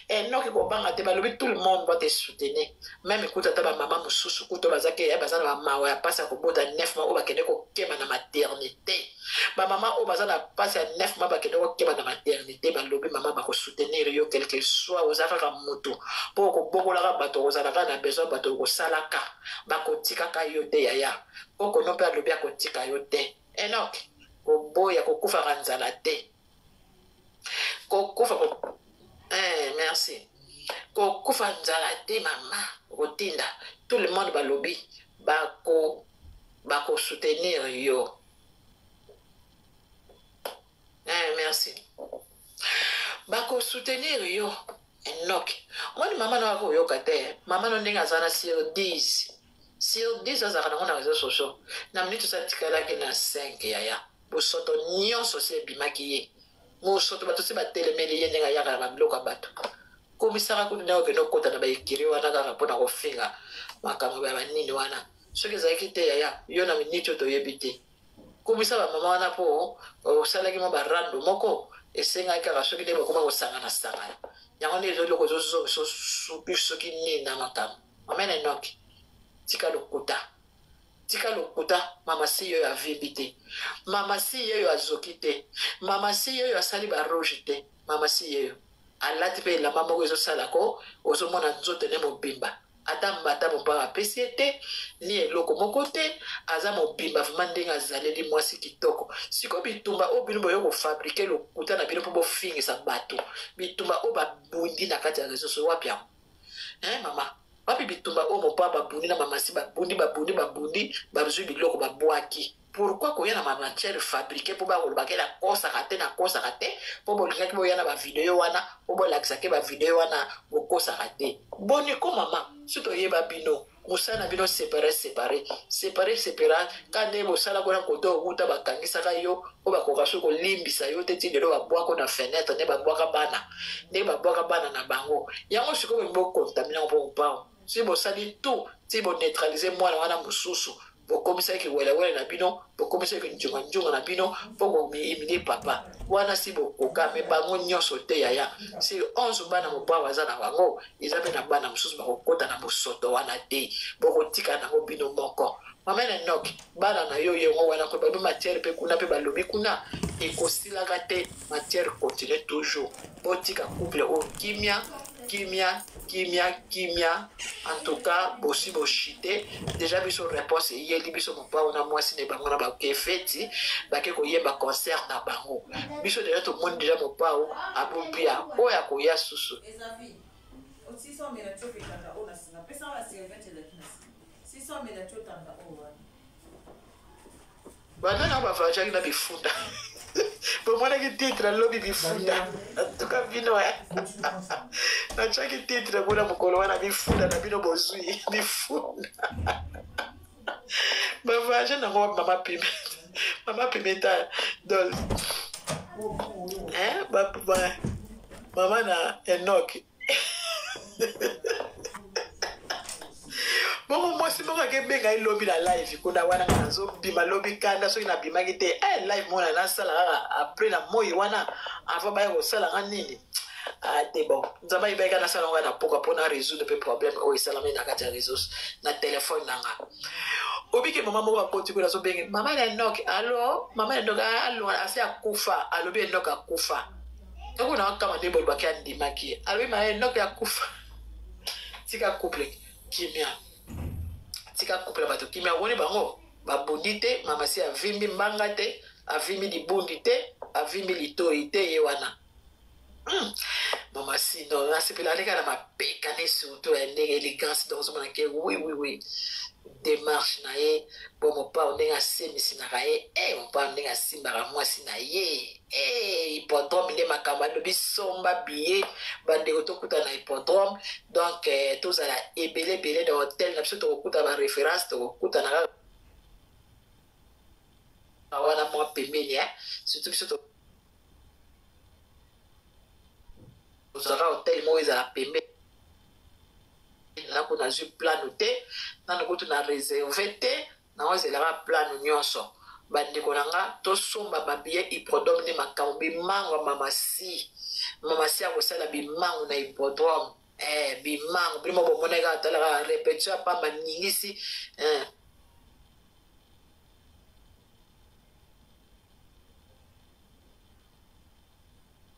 Enoki kobanga te, balobi tout le monde va te soutenir. Meme kuta ata bamama mosusu kuta bazaki ya baza na bamawa ya mpasi ya kobota 9 mois oyo bakende kokema na maternité. Bamama oyo baza na mpasi ya 9 mois bakende kokema na maternité, balobi mama bakosoutenir yo quelque soit oza kaka motu mpo okobokolaka bato, okozalaka na besoin bato okosalaka, bakotikaka yo te yaya. Okono mpe alobi akotika yo te. Enoch koboya kokufaka nzala te. Kokufa ko eh, merci. Kokufa nzala te mama, okotinda tout le monde balobi bako bako soutenir yo. Eh, merci. Bako soutenir yo. Enoch. Omoni mama no akoyoka te. Mama no ndenge aza na sur 10. Sur 10 azalaka nango na réseaux sociaux. Na minute osa tikalaki na 5 yaya. Bosoto nyonso si ebimaki ye. Mosoto bato si batelemeli ye ndenge ayaka na babiloko ya bato. Komisaka kutu ndenge okende okota na baekiri wana kaka mpo na kofinga makambo ya banini wana. Soki ezalaki te yaya, yo na minute oyo toyebi te. Kumisa ba mama wana po osalaki mwa barando moko esengaki kaka soki nde bakoma kosangana sangana yango nde eloko ezozongisa soki soki nini na makambo. Mama na Enoki, tika lokuta, tika lokuta. Mama si yoyo avimbi te, mama si yoyo azoki te, mama si yoyo asali ba rouge te, mama si yoyo alati mpe elamba moko ezosala ko ozomona nzoto ne mobimba. Ata mbata mopao apesi ye te ni eloko moko te, aza mobimba vraiment ndenge azaleli mwasi kitoko. Sikoyo bitumba oyo bino boye kofabrike lokuta na bino mpo bofingisa bato, bitumba oyo babundi na kati ya réseau so wapi yango? Hein mama, wapi bitumba oyo mopao babundi na mamasi, babundi babundi babundi bazwi biloko babwaki? Pourquoi koya na ba matière fabriquée mpo bakoloba ke nakosaka te, nakosaka te, mpo bolingaki boya na bavideo wana mpo bolakisa ke bavideo wana bokosaka te? Boni ko mama, si toyeba bino mosala na bino separe separe separe separa ka nde bosala kuna kote owuta bakangisaka yo mpo bakoka soki kolimbisa yo te ti lelo babwako na fenetre nde babwaka bana, nde babwaka bana na bango yango. Sikoyo bolingi bokontamine yango mpo mopao si bosali tout ti boneutralize mwana wana mosusu, bokomisaki welewele na bino, bokomisaki njunganjunga na bino mpo komiimilie papa wana. Si bokoka me bango nyonso te yaya, si 11 bana mopao aza na bango, eza mpe na bana mosusu bakokota na bosoto wana te, bokotika nango bino moko. Mama na Enoch, bana na yo yango wana mpe babi matière mpe kuna mpe balobi kuna ekosilaka te, matière continue toujours. Botika couple oyo kimia kimia kimia kimia. En tout cas bosi boshite déjà, biso réponse eyeli biso. Mopao na mwasi na bango na bake feti, bake koyemba concert na bango. Biso deja tomoni deja mopao abobia oyo akoya susu. Banana bavajaki na bifunda, bomonaki titre alobi bifunda. Antuka bino natiaki titre mpona mokolo wana bifunda na bino, bozwi bifunda. Bavoyage nango mama pime, mama pimeta dol mama na Enoch. Bongo mwasi moko akebenga ye lobi na live kuna wana, nga nazobima lobi kanda soki nabimaki te eh, live mona nasala kaka après na moi wana avant baya kosala nga nini. Ah, te bon, nzambe ayebaki kaka nasala ngo na poka mpona résoudre mpe problème oyo esalami na kati ya réseau na telefone na nga. Obike mama moko akoti kuna, azobenge mama na Enoch, alo mama na Enoch, alo ase akufa, alobi Enoch akufa. Eko na kama nde bolobaki andimaki, alobi ma Enoch akufa. Tika couple kimia, tika couple ya bato kimia. Omoni bango babundi te, mama si avimbi mbanga te, avimbi libundi te, avimbi litoi te ye wana. Mama si non, nasepela aleka na mapeka ne surtout ya ndenge élégance, donc ozomona ke oui oui oui démarche na ye. Bo mopao ndenge asemisinaka ye, eh, mopao ndenge asimbaka mwasi na ye, eh, hippodrome nde makambo. Alobi somba billet bandeko, tokuta na hippodrome. Donc eh, tozala ebele ebele na hotel na biso, tokokuta ba référence, tokokutana kaka wana mwa pembeni, eh. Surtout biso tozalaka hotel moko ezala pembeni nako, nazwi plano te nano kutu na réserve te, nango ezelaka plano nyonso. Bandeko na nga, tosomba babillet hippodrome nde makambo. Bimangwa mama si Mama si akosala bimangu na hippodrome. Eh, bimangu bino moko bomonaki kaka talaka repetition ya pamba ningisi eh.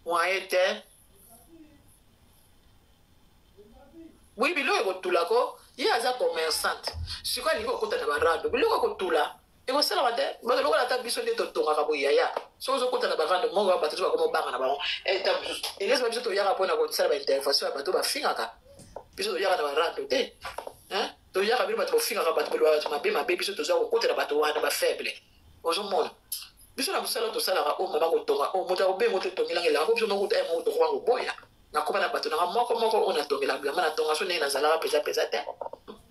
Moyen te. Oui, biloko ekotula ko ye aza commerçante sikoyo alingi kokota na barando biloko ekotula ekosalama te bato lokola ata biso nde totongaka boye yaya soki ozokota na barando moko ya bato so bakoma obanga na bango eta mosusu elesi ba biso toyaka mpona kosala baintervention ya bato bafingaka biso toyaka na barando te toyaka bino bato bofingaka bato boloba bato mabe mabe biso toza kokotela bato wana bafaible ozomona biso na mosala tosalaka oyo mama kotonga oyo moto akobengo te otongelanga elanga po biso moko te moko tokoka koboya nakoma na bato nanga moko moko oyo natongela bilamba natonga so ndenge nazalaka mpenza mpenza te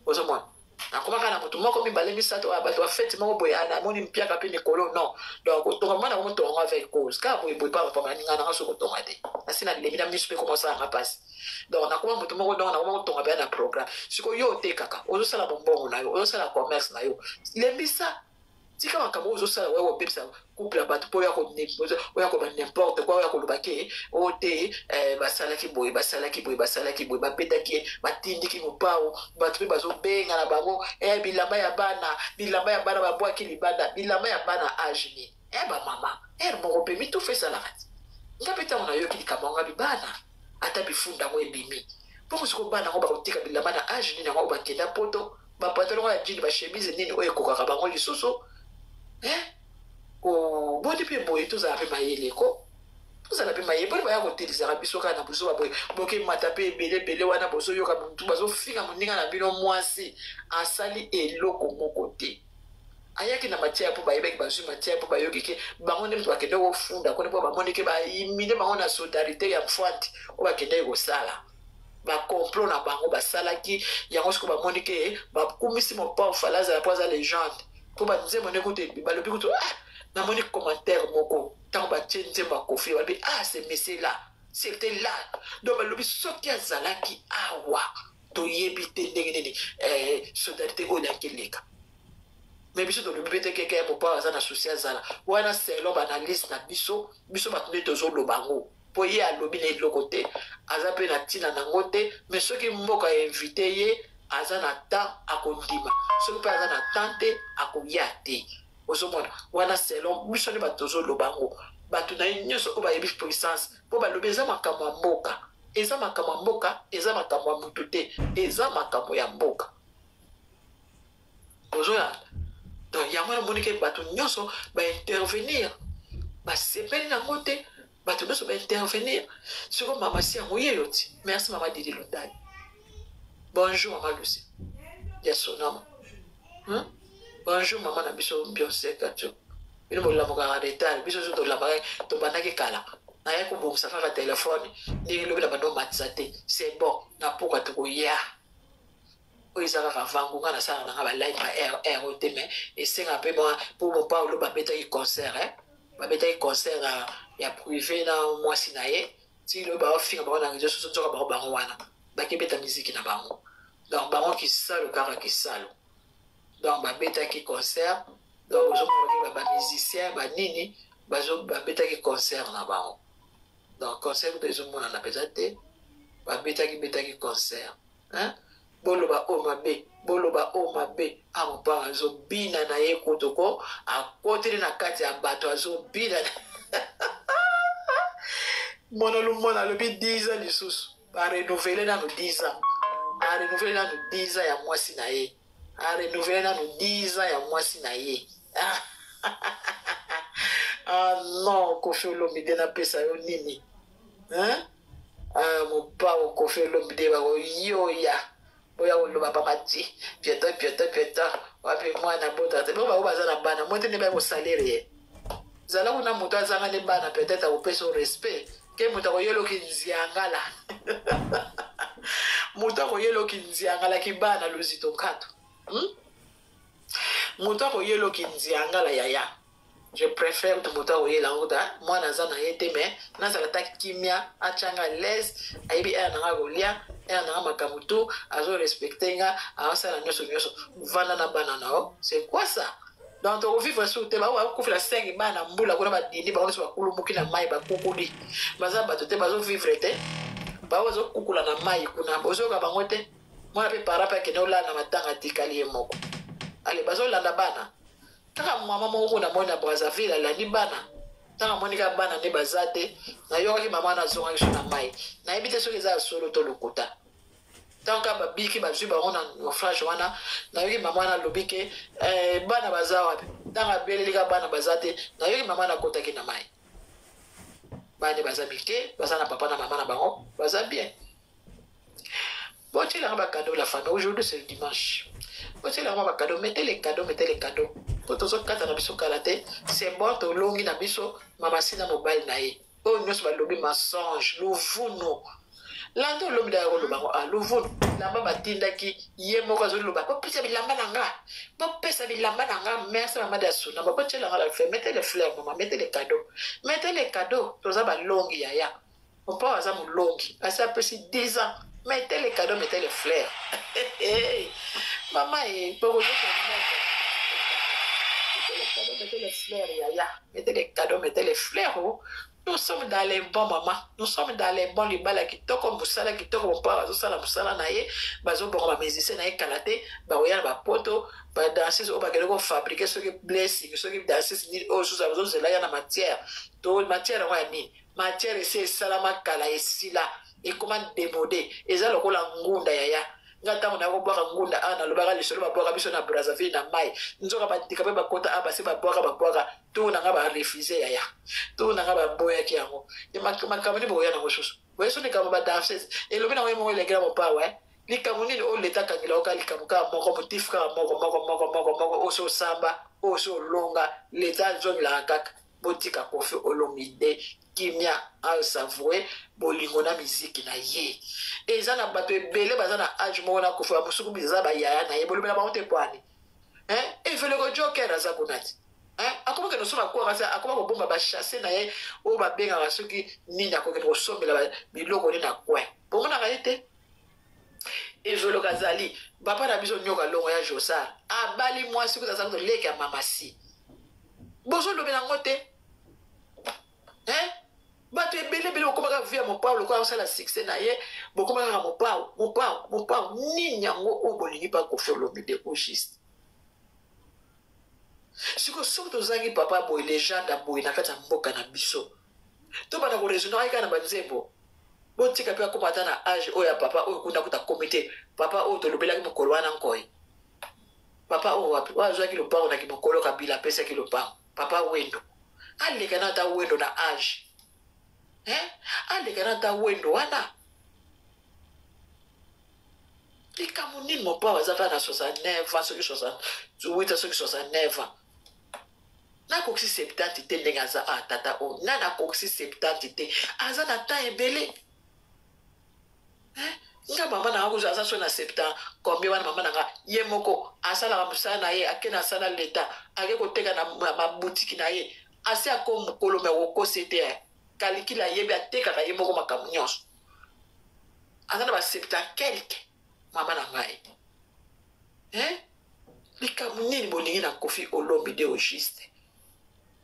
ozomona nakomaka na moto moko mibale misato oyo bato bafeti moko boye ah, namoni mpiaka mpe mikolo non donc kotonga mwana komotonga ngo avec cause kaka boye boye pamba pamba ninga nanga soki kotonga te nasi nalembi na miso mpe koma osalanga mpasi donc nakoma moto moko donc nakoma kotonga mpenza na programme sikoyo yo otekaka ozosala bombongo na yo ozosala commerce na yo lembisa tika makambo oyo ozosala oya kobebisa couple ya bato mpo oya koloba n'importe quoi oya koloba ke oyo te eh, basalaki boye basalaki boye basalaki boye babetaki ye batindiki mopao bato mpe bazobenga na bango eh, bilamba ya bana bilamba ya bana babwaki libanda bilamba ya bana age nini eh, bamama ere moko mpe mitufa esalaka ti nga mpe ntango nayoki likambo yango ngabi bana ata bifunda yango ebimi mpo sikoyo bana yango bakotika bilamba na age nini yango bakenda poto ba pantalon ya jean ba chemise nini oyo ekokaka bango lisusu eh oh boni mpe boye tozala mpe mayele ko tozala mpe mayele boni baya kotelisaka biso kaka na buzoba boye bokemata mpe ebele ebele wana bozoyoka motu bazofinga moninga na bino mwasi asali eloko moko te ayaki na matière mpo bayebaki bazwi matière mpo bayoki ke bango nde moto bakende kofunda kone mpo bamoni ke bayimine bango na solidarité ya mfwante oyo bakendaki kosala ba complot na bango basalaki yango sikoyo bamoni ke bakumisi mopao fala azala mpo aza legende mpo banzembo nde kutu balobi kutu ah, namoni commentaire moko ntango batie nzembo ya kofi balobi ah ce monsieur là c'était là donc balobi soki azalaki awa toyebi te ndenge nini eh, solidarité oyo elaki eleka me biso tolobi mpe te keke mopao aza na susi azala wana selon baanalyse na biso biso bato nde tozoloba yango po ye alobi na eloko te aza pe na tina nango te mais soki mboka invite ye aza na temps akondima soki pe aza na temps te akoya te ozomona wana selon biso nde bato tozoloba yango bato na ye nyonso oyo bayebi puissance mpo balobi eza makambo ya mboka eza makambo ya mboka eza makambo ya motu te eza makambo ya mboka ozolanda donc yango wana omoni ke bato nyonso baintervenir basepeli nango te bato nyonso baintervenir sikoyo mama si yango ye yo ti merci mama didi lundani bonjour mama lucie ya sonama hmm? bonjour mama na biso bionseka tio bino bolamukaka retard biso so tolamaka tobandaki kala naye kobongisa kaka telefone ndenge lobi na bando omatisa te c'est bon na poka tokoya oyo eza kaka vangu nga nasalaka nanga ba live ba air air oyo te mais esenga mpe mwa mpo mopao lo babetaki concert eh? babetaki concert ya, ya privé na mwasi na ye ti lobi baofinga bango na réseau sociaux nzoka bango bango wana bakebeta miziki na bango donc bango kisalo kaka kisalo donc babetaki concert donc ozomona bamusicien banini babetaki concert na bango donc concert kutu ezomonana mpenza te babetaki betaki concert hein? boloba oyo mabe boloba oyo mabe a mopao azobina na ye kutu ko akoteli na kati ya bato azobina mwana lumona alobi 10 ans lisusu barenouvele nanu 10 ans arenouvele nanu 10 ans ya mwasi na ye arenouvele nanu 10 ans ya mwasi na ye ah non kofi olomide napesa yo nini hein? Ah, mopao kofi olomide bakoyoya boya koloba papa ti pieto pieto pieto wapi mwana bota te bo bango baza na bana mo te nde baya kosalere ye zala kuna moto azanga nde bana peut-être akopesa yo respect ke moto akoyeloki nziangala moto akoyeloki nziangala kibana lozito nkato hmm? Moto akoyeloki nziangala yaya je préfère to moto akoyela yango ta mwana aza na ye te mais nazala ta kimia atyanga l'aise ayebi ere nanga kolia ere nanga makambo tout azo respecte nga aosala nyonso nyonso vanda na bana na yo c'est quoi ça? Donc tokovivre sur te, bango bakokufela 5 bana mbula kuna, badindi bango nyonso bakulumuki na mai, bakukuli, baza bato te, bazovivre te, bango bazokukula na mai kuna, bozoyoka bango te. Mwana mpe para mpe akende olala na matanga, atikali ye moko. Ale bazolanda bana kaka. Mama moko kuna moi na Brazzaville alandi bana. Ntango amoni kaka bana nde baza te, nayokaki mama wana azongaki so na mai. Nayebi te soki eza ya solo to lokuta. Ntango kaka babiki, bazwi bango na naufrage wana, nayoki mama wana alobi ke eh, bana baza wapi? Ntango abeleli kaka bana baza te, nayoki mama wana akotaki na mai. Bana baza mike, baza na papa na mama na bango, baza bien. Botielanga bacadeau, la famille. Aujourd'hui, c'est le dimanche. Botielanga bacadeau, mettez les cadeaux, mettez les cadeaux, po tozokata na biso kala te. C'est bon, tolongi na biso mama sina mobali na ye. Oyo nyonso balobi mensonge. Luvunu landa olobi daya koloba ngo, ah, luvunu bilamba batindaki ye moko azoloba: "Bopesa bilamba na nga, bopesa bilamba na nga." Merci, mama de asuna. Botielanga la fleur, mettez les fleurs, mama, mettez les cadeaux, mettez les cadeaux. Toza balongi, yaya. Mopao aza molongi, asi apesi 10 ans. Mettez les cadeaux, mettez les fleurs, mama e bokoyoka. Mettez les cadeaux, mettez les fleurs, yaya, mettez les cadeaux, mettez les fleurs. Oh, nous sommes dans les bons, mama, nous sommes dans les bons. Libala kitoko, mosala kitoko. Mopao azosala mosala na ye, bazobonga bamusicien na ye. Kala te bakoya na bapoto, badanseuse oyo bakende kofabriquer, soki blessing, soki danseuse nini oyo susu bazozela ya na matière. To matière yango ya nini? Matière esi esalama kala, esila, ekoma démodé, eza lokola ngunda. Yaya, nga ntango na kobwaka ngunda awa, nalobaka lisolo babwaka biso na Brazzaville na mai, nzoka bandika mpe bakota awa, basi babwaka, babwaka tour na nga, barefuser. Yaya, tour na nga baboyaki yango. Makambo nini bokoya nango susu? Boye so likambo badanseuse elobi nango ye moko elekela mopawa. Likambo nini oyo leta akangela oka? Likambo kaka moko, motif kaka moko moko moko moko moko, oyo so osamba, oyo so olonga, leta azongelaka kaka. Botika Kofi Olomide kimia, asavouer bolingo na miziki na ye. Eza na bato ebele baza na age moko na Kofi, bamosuku eza bayaya na ye, bolobela bango te. Pwani eveleko joker aza kuna ti akoma kende osomba kwanga, se akoma kobomba bachasse na ye oyo babengaka soki nini, akokende kosombela biloko nini na coin, bomonaka ye te. Eveloko azali papa na biso nyoka longo ya Josar, abali mwasi kuta aza kuta leki ya mamasi, bozolobela yango te. Bato ebele ebele bokomaka vie ya Mopao lokola osala succès na ye, bokoma kaka Mopao, Mopao, Mopao. Nini yango oyo bolingi mpa Kofi Olomide au juste? Sikoyo soki tozangi papa boye, légende ya boye na kati ya mboka na biso, tobanda koraisonner kaka na banzembo. Botika mpe akóma ata na age oyo ya papa oyo kuna kuta komi te. Papa oyo tolobelaki mokolo wana, nkoi papa oyo wapi oyo azwaki lopango na kimokolo, Kabila apesaki lopango, papa Wendo, aleka na ata Wendo na age, aleka na ata Wendo wana. Likambo nini? Mopao aza kaka na 69 ans, soki 68, soki 69 ans, nakokisi 70 te. Ndenge aza a tata oyo nani akokisi 70 te, aza na temps ebele. Nga mama nanga kuzu aza so na 70 combien wana. Mama nanga ye moko asalaka mosala na ye, ake na asala leta, ake koteka na mabutiki na ye, asi ako mokolo me okosi te. Kalikili ayebi, atekaka ye moko makambo nyonso. Aza na ba 70 quelque, mama na ngai. Likambo nini bolingi na Kofi Olomide au juste?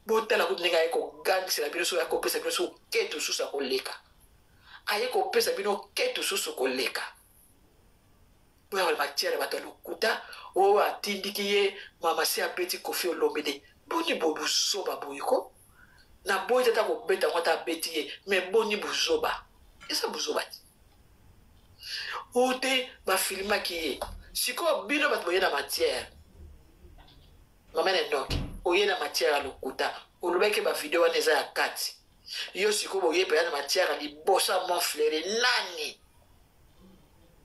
Botala kutu ndenge aye kogangisela bino, soki akopesa bino so keto susu akoleka, aye kopesa bino keto susu koleka. Boya matière, bato ya lokuta oyo atindiki ye mama si abeti Kofi Olomide. Boni bo buzoba boye ko? Naboyi tata kobeta yango, ata abeti ye, mais boni buzoba? Eza buzoba te. Oyo te bafilmaki ye. Sikoyo bino bato boye na matière, mama na enoki oye na matière ya lokuta, olobaki bavideo wana eza ya kati. Yo sikoyo boye mpenza na matière ya liboso ya Mont Fleury, nani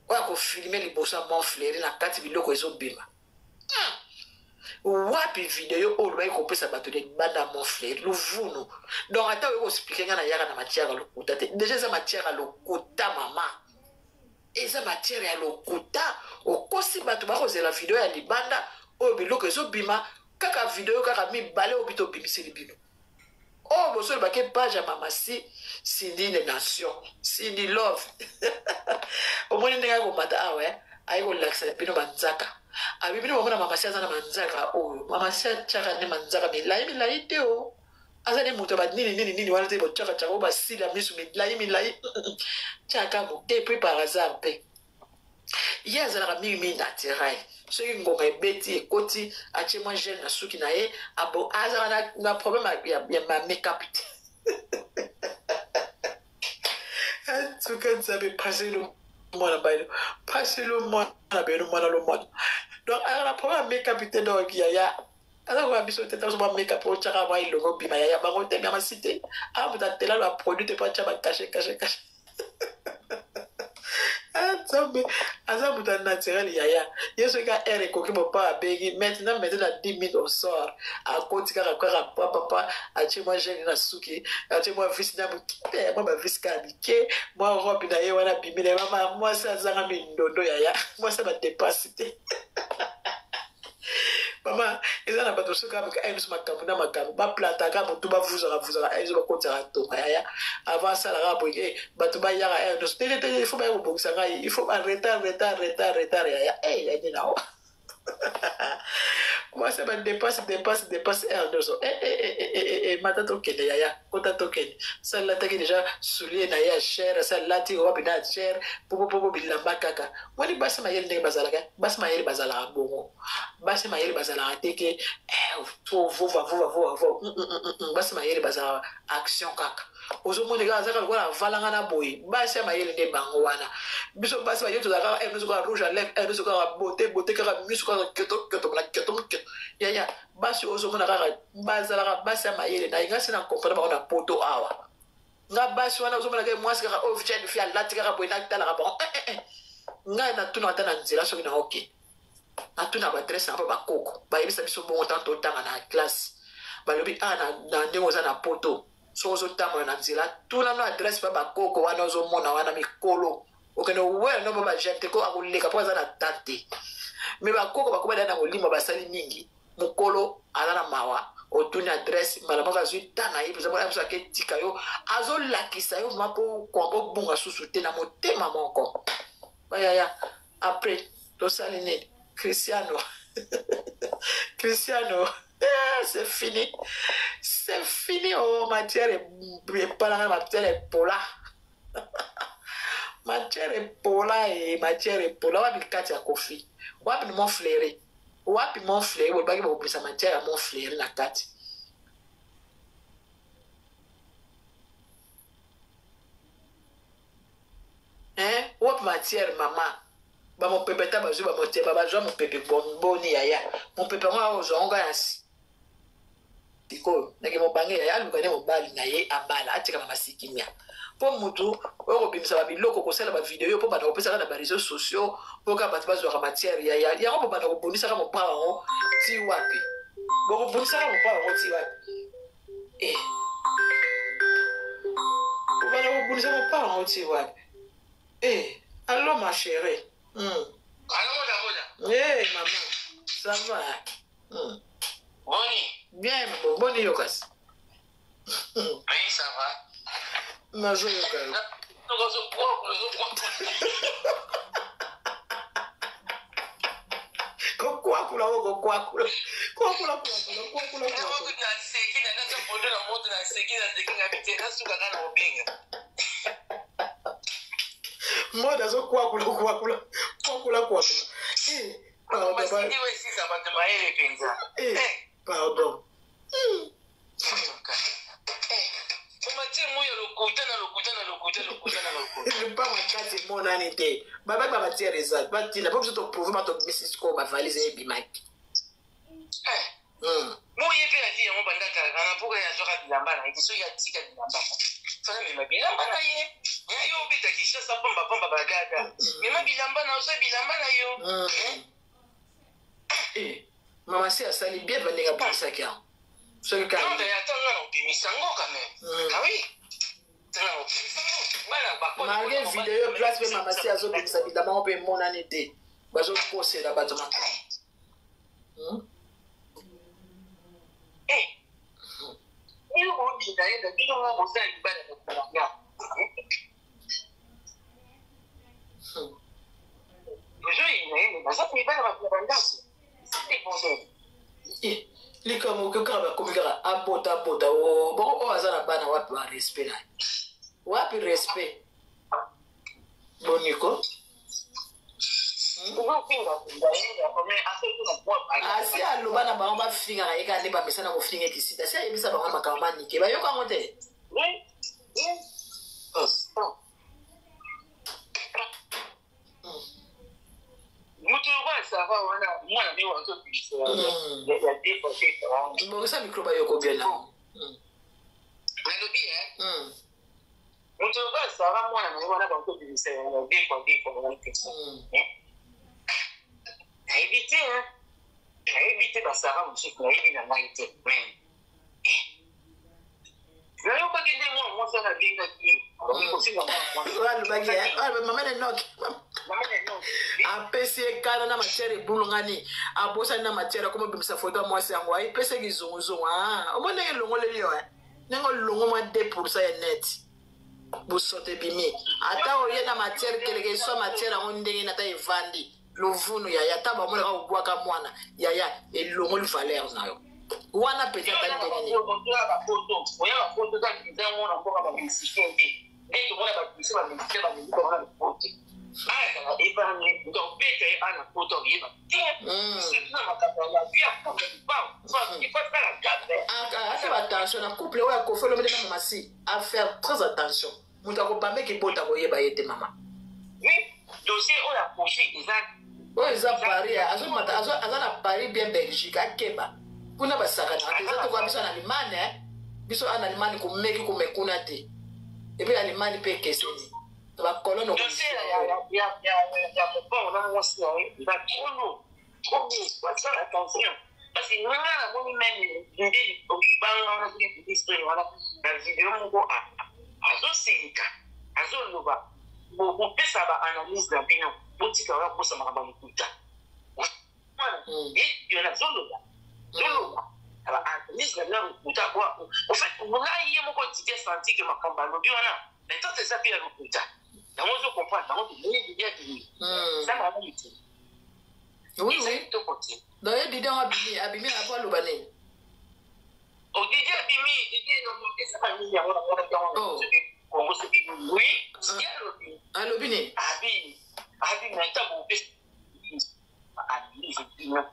oyo akofilmer liboso ya Mont Fleury na kati biloko ezobima? Wapi video oyo olobaki kopesa bato libanda ya Mont Fleury? Luvunu. Donc ata oyo koexpliquer ngai, nayaka na matière ya lokuta te. Déjà eza matière ya lokuta, mama, eza matière ya lokuta. Okosi bato, bakozela video ya libanda oyo biloko ezobima. Kaka video kaka mibale oyo bito obimiseli bino oyo bosolobaki page ya mama si Cindy le nation, Cindy Love. Omoni ndenge akomata awa, aye kolakisa bino banzaka. Abi bino bomona mama si aza na manzaka oyo. Mama si atiaka nde manzaka milayi milayi te o. Aza nde moto ya ba nini nini nini wana te botiaka tiaka oyo basila misu milayi milayi. Tiaka moke puis par hasard mpe. Ye azalaka mingi mingi naturel. Soki ngonga ebeti ekoti atie mwa gel na suki na ye abo azalaka na, na problème ya, ya, ya make-up te. En tout cas nzambe paselo mwana bino paselo mwana bino mwana lo mwana donc azala na problème ya make-up te donc yaya aza koya biso te ntango mwa make-up otyaka mwa elongo obima yaya bango te mama si te awa moto atela ba produit te po atya ba cache cache cache. Nzambe aza moto ya naturel yaya ye soki ka aire ekoki mopa abengi maintenant maintenant 10 minutes on sort akoti kaka kaka papapa atie mwa gene na suki atie mwa visi na mokipe mwa bavisi kaka mike mwa robe na ye wana abimi na ye mama mwasi azanga mindondo yaya mwasi ya badepense te. Mama eza na bato soki ayi biso makambo na makambo baplantaka motu bavuzaka vuzaka ayi biso bakotisaka tonga yaya avant asalaka boye bato bayaka ayi nyonso te te il faut baya kobongisa ngai il faut ba retard retard retard retard yaya ya nini nao mwasi ba dépense dépense dépense aire nyonso mata tokende yaya kota tokende salataki déjà soulier na ye ya cher salati robe na ya cher popopopo bilamba kaka wani basi mayele ndenge bazalaka basi mayele bazalaka bongo basi mayele bazalaka te ke vova vova vova vova basi mayele bazalaka action kaka ozomona kaka azaka lokola avalanga na boye basi ya mayele nde bango wana biso basi baye tozalaka kaka miso kaka rouge à lèvre miso kaka beauté beauté kaka miso kaka keto keto na keto keto yaya basi ozomona kaka bazalaka basi ya mayele na nga si na comprendre bango na poto awa nga basi wana ozomona kaka mwasi kaka oyo jeune fille alati kaka boye natalaka bango ngai natuna ata na nzela soki na oke natuna ba adresse na ba bakoko bayebisa biso bongo ntango totanga na classe balobi a na ndenge oza na poto soki ozotambola na nzela tuna no adresse pa bakoko wana ozomona wana mikolo okende owela no ba bajeune te ko akoleka mpo aza na temps te me bakoko bakobada na molimo basali mingi mokolo aza na mawa otuni adresse mbala moko azwi temps na ye mpenza mona biso aketika yo azolakisa yo ma mpo obunga susu te na motema moko bayaya après tosali nini Cristiano Cristiano c'est fini c'est fini oh matière epalanga matière epola matière epola e matière epola wapi kati ya Kofi wapi Mont Fleury wapi Mont Fleury bolobaki bakobimisa matière ya Mont Fleury na kati hein wapi matière mama bamopepe ta bazwi bamotema bazwa mopepe boni yaya mopepe yango akozwa yango kaka sikoyo ndenge mobange yaya aluka nde mobali na ye abala atika mama sikimia mpo motu oyo kobimisa babiloko kosala bavideo mpo banda kopesaka na bareseau sociaux mpo kaka bato bazwaka matière yaya yango mpo banda kobundisaka mopa yango ti wapi bokobundisaka mopa yango ti wapi bobanda kobundisa mopa yango ti wapi allo ma chérie. Allo moda moda. Hey maman, ça va? Boni. Bien, bon, boni yokas. Oui, ça va. Nazo yoka. Kokwakula kokwakula. Kokwakula kokwakula kokwakula. Na seki na na bodo na moto na seki na seki na bite na suka kana obenga. Mode azokwakula kwakula kwakula kwakula. Pardon. Pardon. Mpa makasi emonani te babaki bamatière eza batinda mpo biso toprouve bato bimisi sikoyo bavalise ebimaki. Moye mpe ali yango bandaka na mpoka ye azwaka bilamba na ye soki atika bilamba fana mema bilamba na ye yo obeta Kinshasa pamba pamba bagada mema bilamba na ozwa bilamba na yo. Mama si asali bien bandenge abimisaki yango soki ata nga na obimisa ngo quand même. Ah oui, malgré video place mpe mama si azobimisa bilamba ngo mpe emonani te bazokosela bato makambo. Likambo kaka bakomi kaka abota abota o bongo oyo aza na bana wapi ba respect na ye? Wapi respect? Boniko asi aloba na bango bafingaka ye kaka nde bamesana kofinga ekisita asi ayebisa bango na makambo manike bayoka yango te. Moto lokola Sara wana mwana nde azobimisa ya defa defa wana. Bongisa micro bayoko bien na. Nalobi moto lokola Sara mwana na ye wana bazobimisa ya defa defa wana te. Nayebi te, nayebi te basara mosusu, nayebi na ngai te, mais nayokaki nde mwana mwasi wana abengaki ye kosinga mwana mwasi. Mama na Enoki apesi ye kanda na matière ebulungani, abosani na matière, akoma obimisa foto ya mwasi yango, ayepesaki zunguzungu. Omoi ndenge elongoleli yo, ndenge olongo mwa 2 % ya net bosoto ebimi. Ata oye na matière keleke so matière yango ndenge na ata evandi lovunu yaya, ata bamonaka kobwaka mwana yaya, elongoli valeur na yo wana peut-être ata ndenge nini. Oya bapoto eza nzango na mboka bamusicien te, nde tomona bamusicien bamusicien bamiziki wana na poto azala ebani donc beta ye ana poto oyeba te, surtout na makambo ya vie ya couple. Il faut faire gaffe. Afa attention na couple oyo akofi olomide na mama si, à faire très attention. Moto akobambeki bota koyeba ye te, mama. Oui, dossier oyo akofi eza oyo eza Paris, azomata aza na Paris bien Belgique, akeba kuna basakanaka te. Eza tokoya biso na Allemagne, biso ana Allemagne komeki komekuna te, et puis Allemagne mpe ekeseni na bakolone. Dossier ya mopao na mwasi na ye eza trop lourd, trop lourd. Basala attention parce que nga namoni même nde libanga wana soki ministre wana na video moko azosilika, azoloba bopesa baanalyse na bino, botika oya kosa makambo ya lokuta wana. Ye nazoloba zoloba baanalyse na bino ya lokuta. Au fait, ngai ye moko Didier senti ke makambo alobi wana peut-être eza mpe ya lokuta yango. Ozo comprendre yango, tomoni Didier abimi, eza malamu te. Oui, kitoko te. Donc ye Didier yango abimi, abimi apo aloba nini? Didier abimi, Didier esaka nini yango namonaki yango Kongo soki. Oui, Didier alobi. Alobi nini? Abi abi na ntango opesa baanalyse bino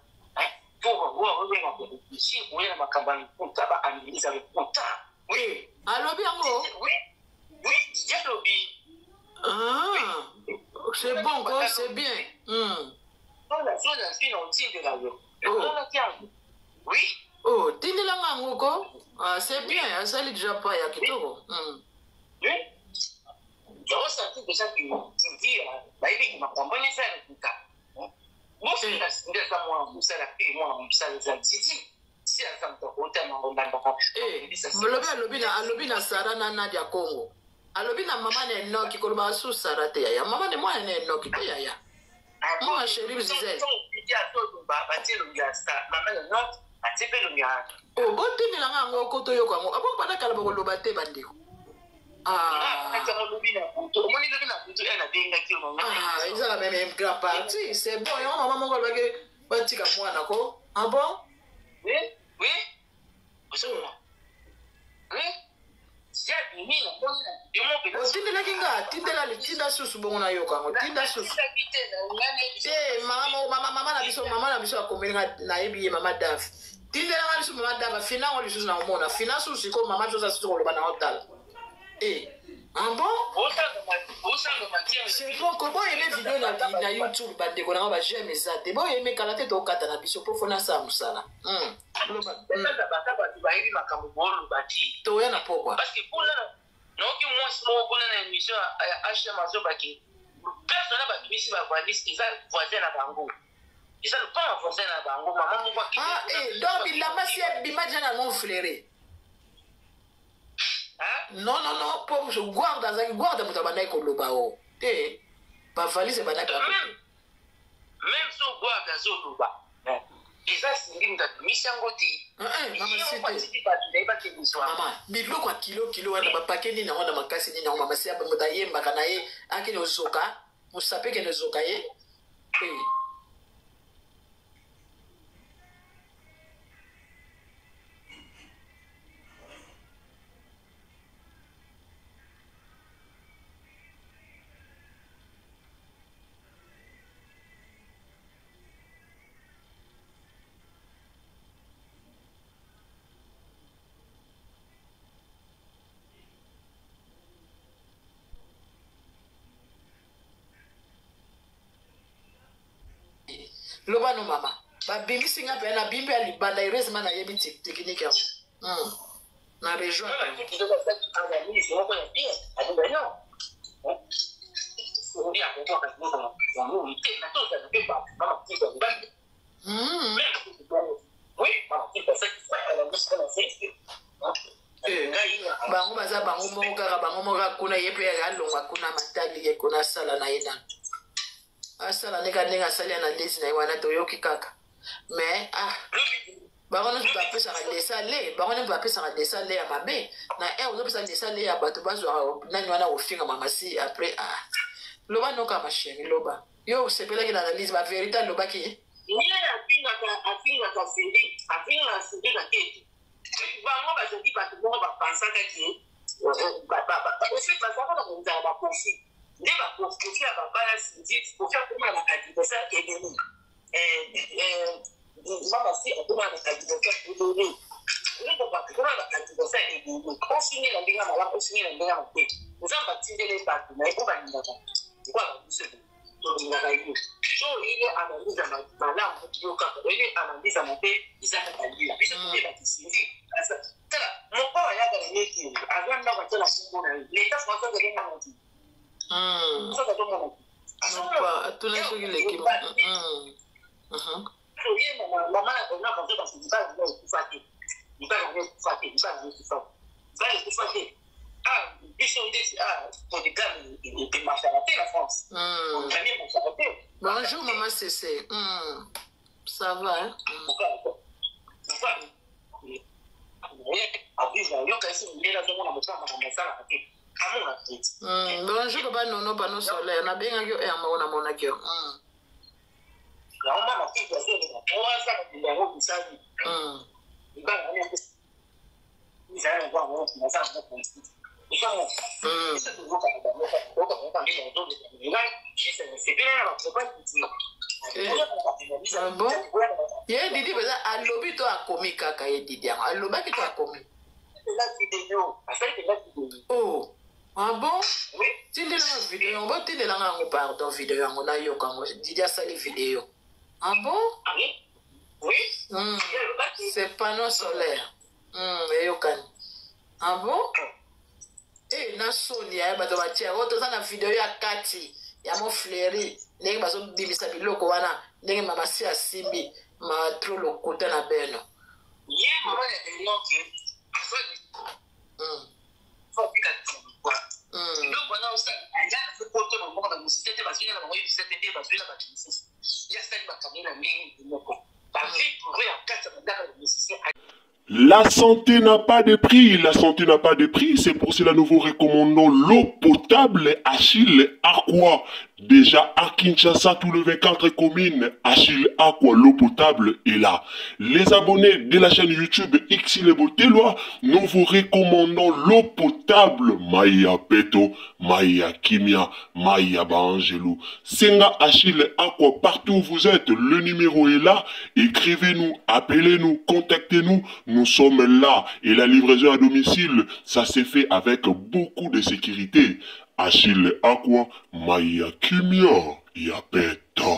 po obenga koréfléchir, koya na makambo ya lokuta, baanalyse ya lokuta, oui. Alobi yango? Oui, Didier alobi. Ah, c'est bon ko, c'est bien. So nazwi na otindela yo, omonaki yango, oui. Oh, tindelanga yango ko. Ah, c'est bien, asali déjà pas ya kitoko. Oui, osati déjà ke Didier bayebiki makambo wana eza ya lokuta. Bofinga nde aza mwana mosala mpe mwana mosala eza Didi si aza moto akotama olandaka. Lobi alobi na alobi na Sara na Nadia Congo, alobi na mama na Enoki koloba su Sara te yaya, mama ne mwana na Enoki te yaya, mama chéri Gisele. Batie elongi ya mama na Enoki, batie mpe elongi ya O botindelanga yango ko toyoka yango abo banda kala bakoloba te, bandeko. Lobi na butu, omoni lobi na butu e nabengaki yo. Ezala même grand parti, c'est bon. Yango mama moko alobaki batika mwana ko. Ah bon? Oui, ozomona, oui, abimi. Otindelaki nga, tindela, tinda susu bongo nayoka yango, tinda susu te. Mama, mama na biso, mama na biso akomeli nga, nayebi ye, mama Daf, tindelanga lisusu mama Daf afinango lisusu na omona fina susu sikoyo mama biso oza susu koloba na otala. Eh, ah bon, c'est bon ko boyeme video na YouTube, bandeko nanga, baj'aime eza te, boyeme kala te, tokata na biso mpo fona asala mosala. Bato bayebi makambo booloba te. Toya na pokwa. Parce que kuna naoki mwasi moko kuna na émission ya HM azobaki place wana babimisi bavalise, eza voisin na bango, eza lopango voisin na bango, mama moko. Ah, eh, donc bilamba si ebima deja na Montfleury. Non, non, non, po guarde azalaki guarde, moto abandaki koloba o te bavalise ebandaki. Même so guarde azoloba, eza Cindy moto abimisi yango te. Mama, biloko ya kilo kilo wana bapake nini yango na makasi nini yango? Mama si moto ayembaka na ye akende ozoka mosape, ekende ozoka ye. Loba no mama. Babimisi nga mpe nabimi mpe ya libanda heureusement nayebi technique yango. Na rejoindre. Analyse moko ya bien aloba non Bango baza bango moko kaka bango moko kaka kuna ye mpe alongwa kuna matali ye kuna asala na ye nano asala ndenge ndenge asali analyse na ye wana toyoki kaka mais ah bango nyonso bapesaka lesale bango nyonso bapesaka lesale ya mabe na heure ozopesa lesale ya bato bazwaka nani wana kofinga mamasi après ah loba noka ma chérie loba yo osepelaki na analyse ba vérité alobaki ye afingaka afingaka Cindy afingaka Cindy na keti bango bazalaki bato moko bapansaka ke bazalaka na konzala bakofi nde bakofi ya babala Cindy Kofi akoma na adversaire ebele mama si akoma na adversaire ebele akoma na adversaire ebele ofinge na ndenge malamu ofinge na ndenge mabe nzambe atindeli bato na ye oyo balingaka lokola babiso tolingaka ye so oyeli analyse malamu yo kaka oyeli analyse mabe eza kaka lila biso toyebaki Cindy tala moko ayaka na neti aza ndako atia na kombo na ye leta français azomona te azomona te atuna soki leki oye mama na ona bazo basindika yango ekufa te libala yango ekufa te libala yango ekufa libala ekufa te ah biso ndeti ah polygame emarchaka te na France polygame emarchaka te. Bonjour maman Cécé. Ça va hein? Bonjour papa Nono pano solaire nabengaki yo heure moko namonaki yo. Ah bon ye Didi mpenza alobi to akomi kaka ye Didi yango alobaki to akomi oh ah bon tindelanga video yango botindelanga yango pardon video yango nayoka yango Didi asali video ah bon c'est panneau solaire eyokani ah bon eh na soni ya bato batia yango toza na video ya kati ya mofleri ndenge bazobimisa biloko wana ndenge mama si asimbi ma trop lokuta na beno ye mama ya enoke biloko wana osala aya na poto na mboka bamusicien te bazwina na bango yebisa te nde bazwina bato mosusu ye asali makambo na ndenge moko bavie privée ya kati ya bandako ya musicien. La santé n'a pas de prix, la santé n'a pas de prix, c'est pour cela nous vous recommandons l'eau potable Achille Aqua. Déjà à Kinshasa, tout le 24 communes, Achille Aqua, l'eau potable est là. Les abonnés de la chaîne YouTube Xile Boteloi, nous vous recommandons l'eau potable Maya Peto, Maya Kimia, Maya Baangelou. Senga Achille Aqua, partout où vous êtes, le numéro est là. Écrivez-nous, appelez-nous, contactez-nous. Nous sommes là. Et la livraison à domicile, ça s'est fait avec beaucoup de sécurité. Achille Aqua, Maya Kimia, Yapeto.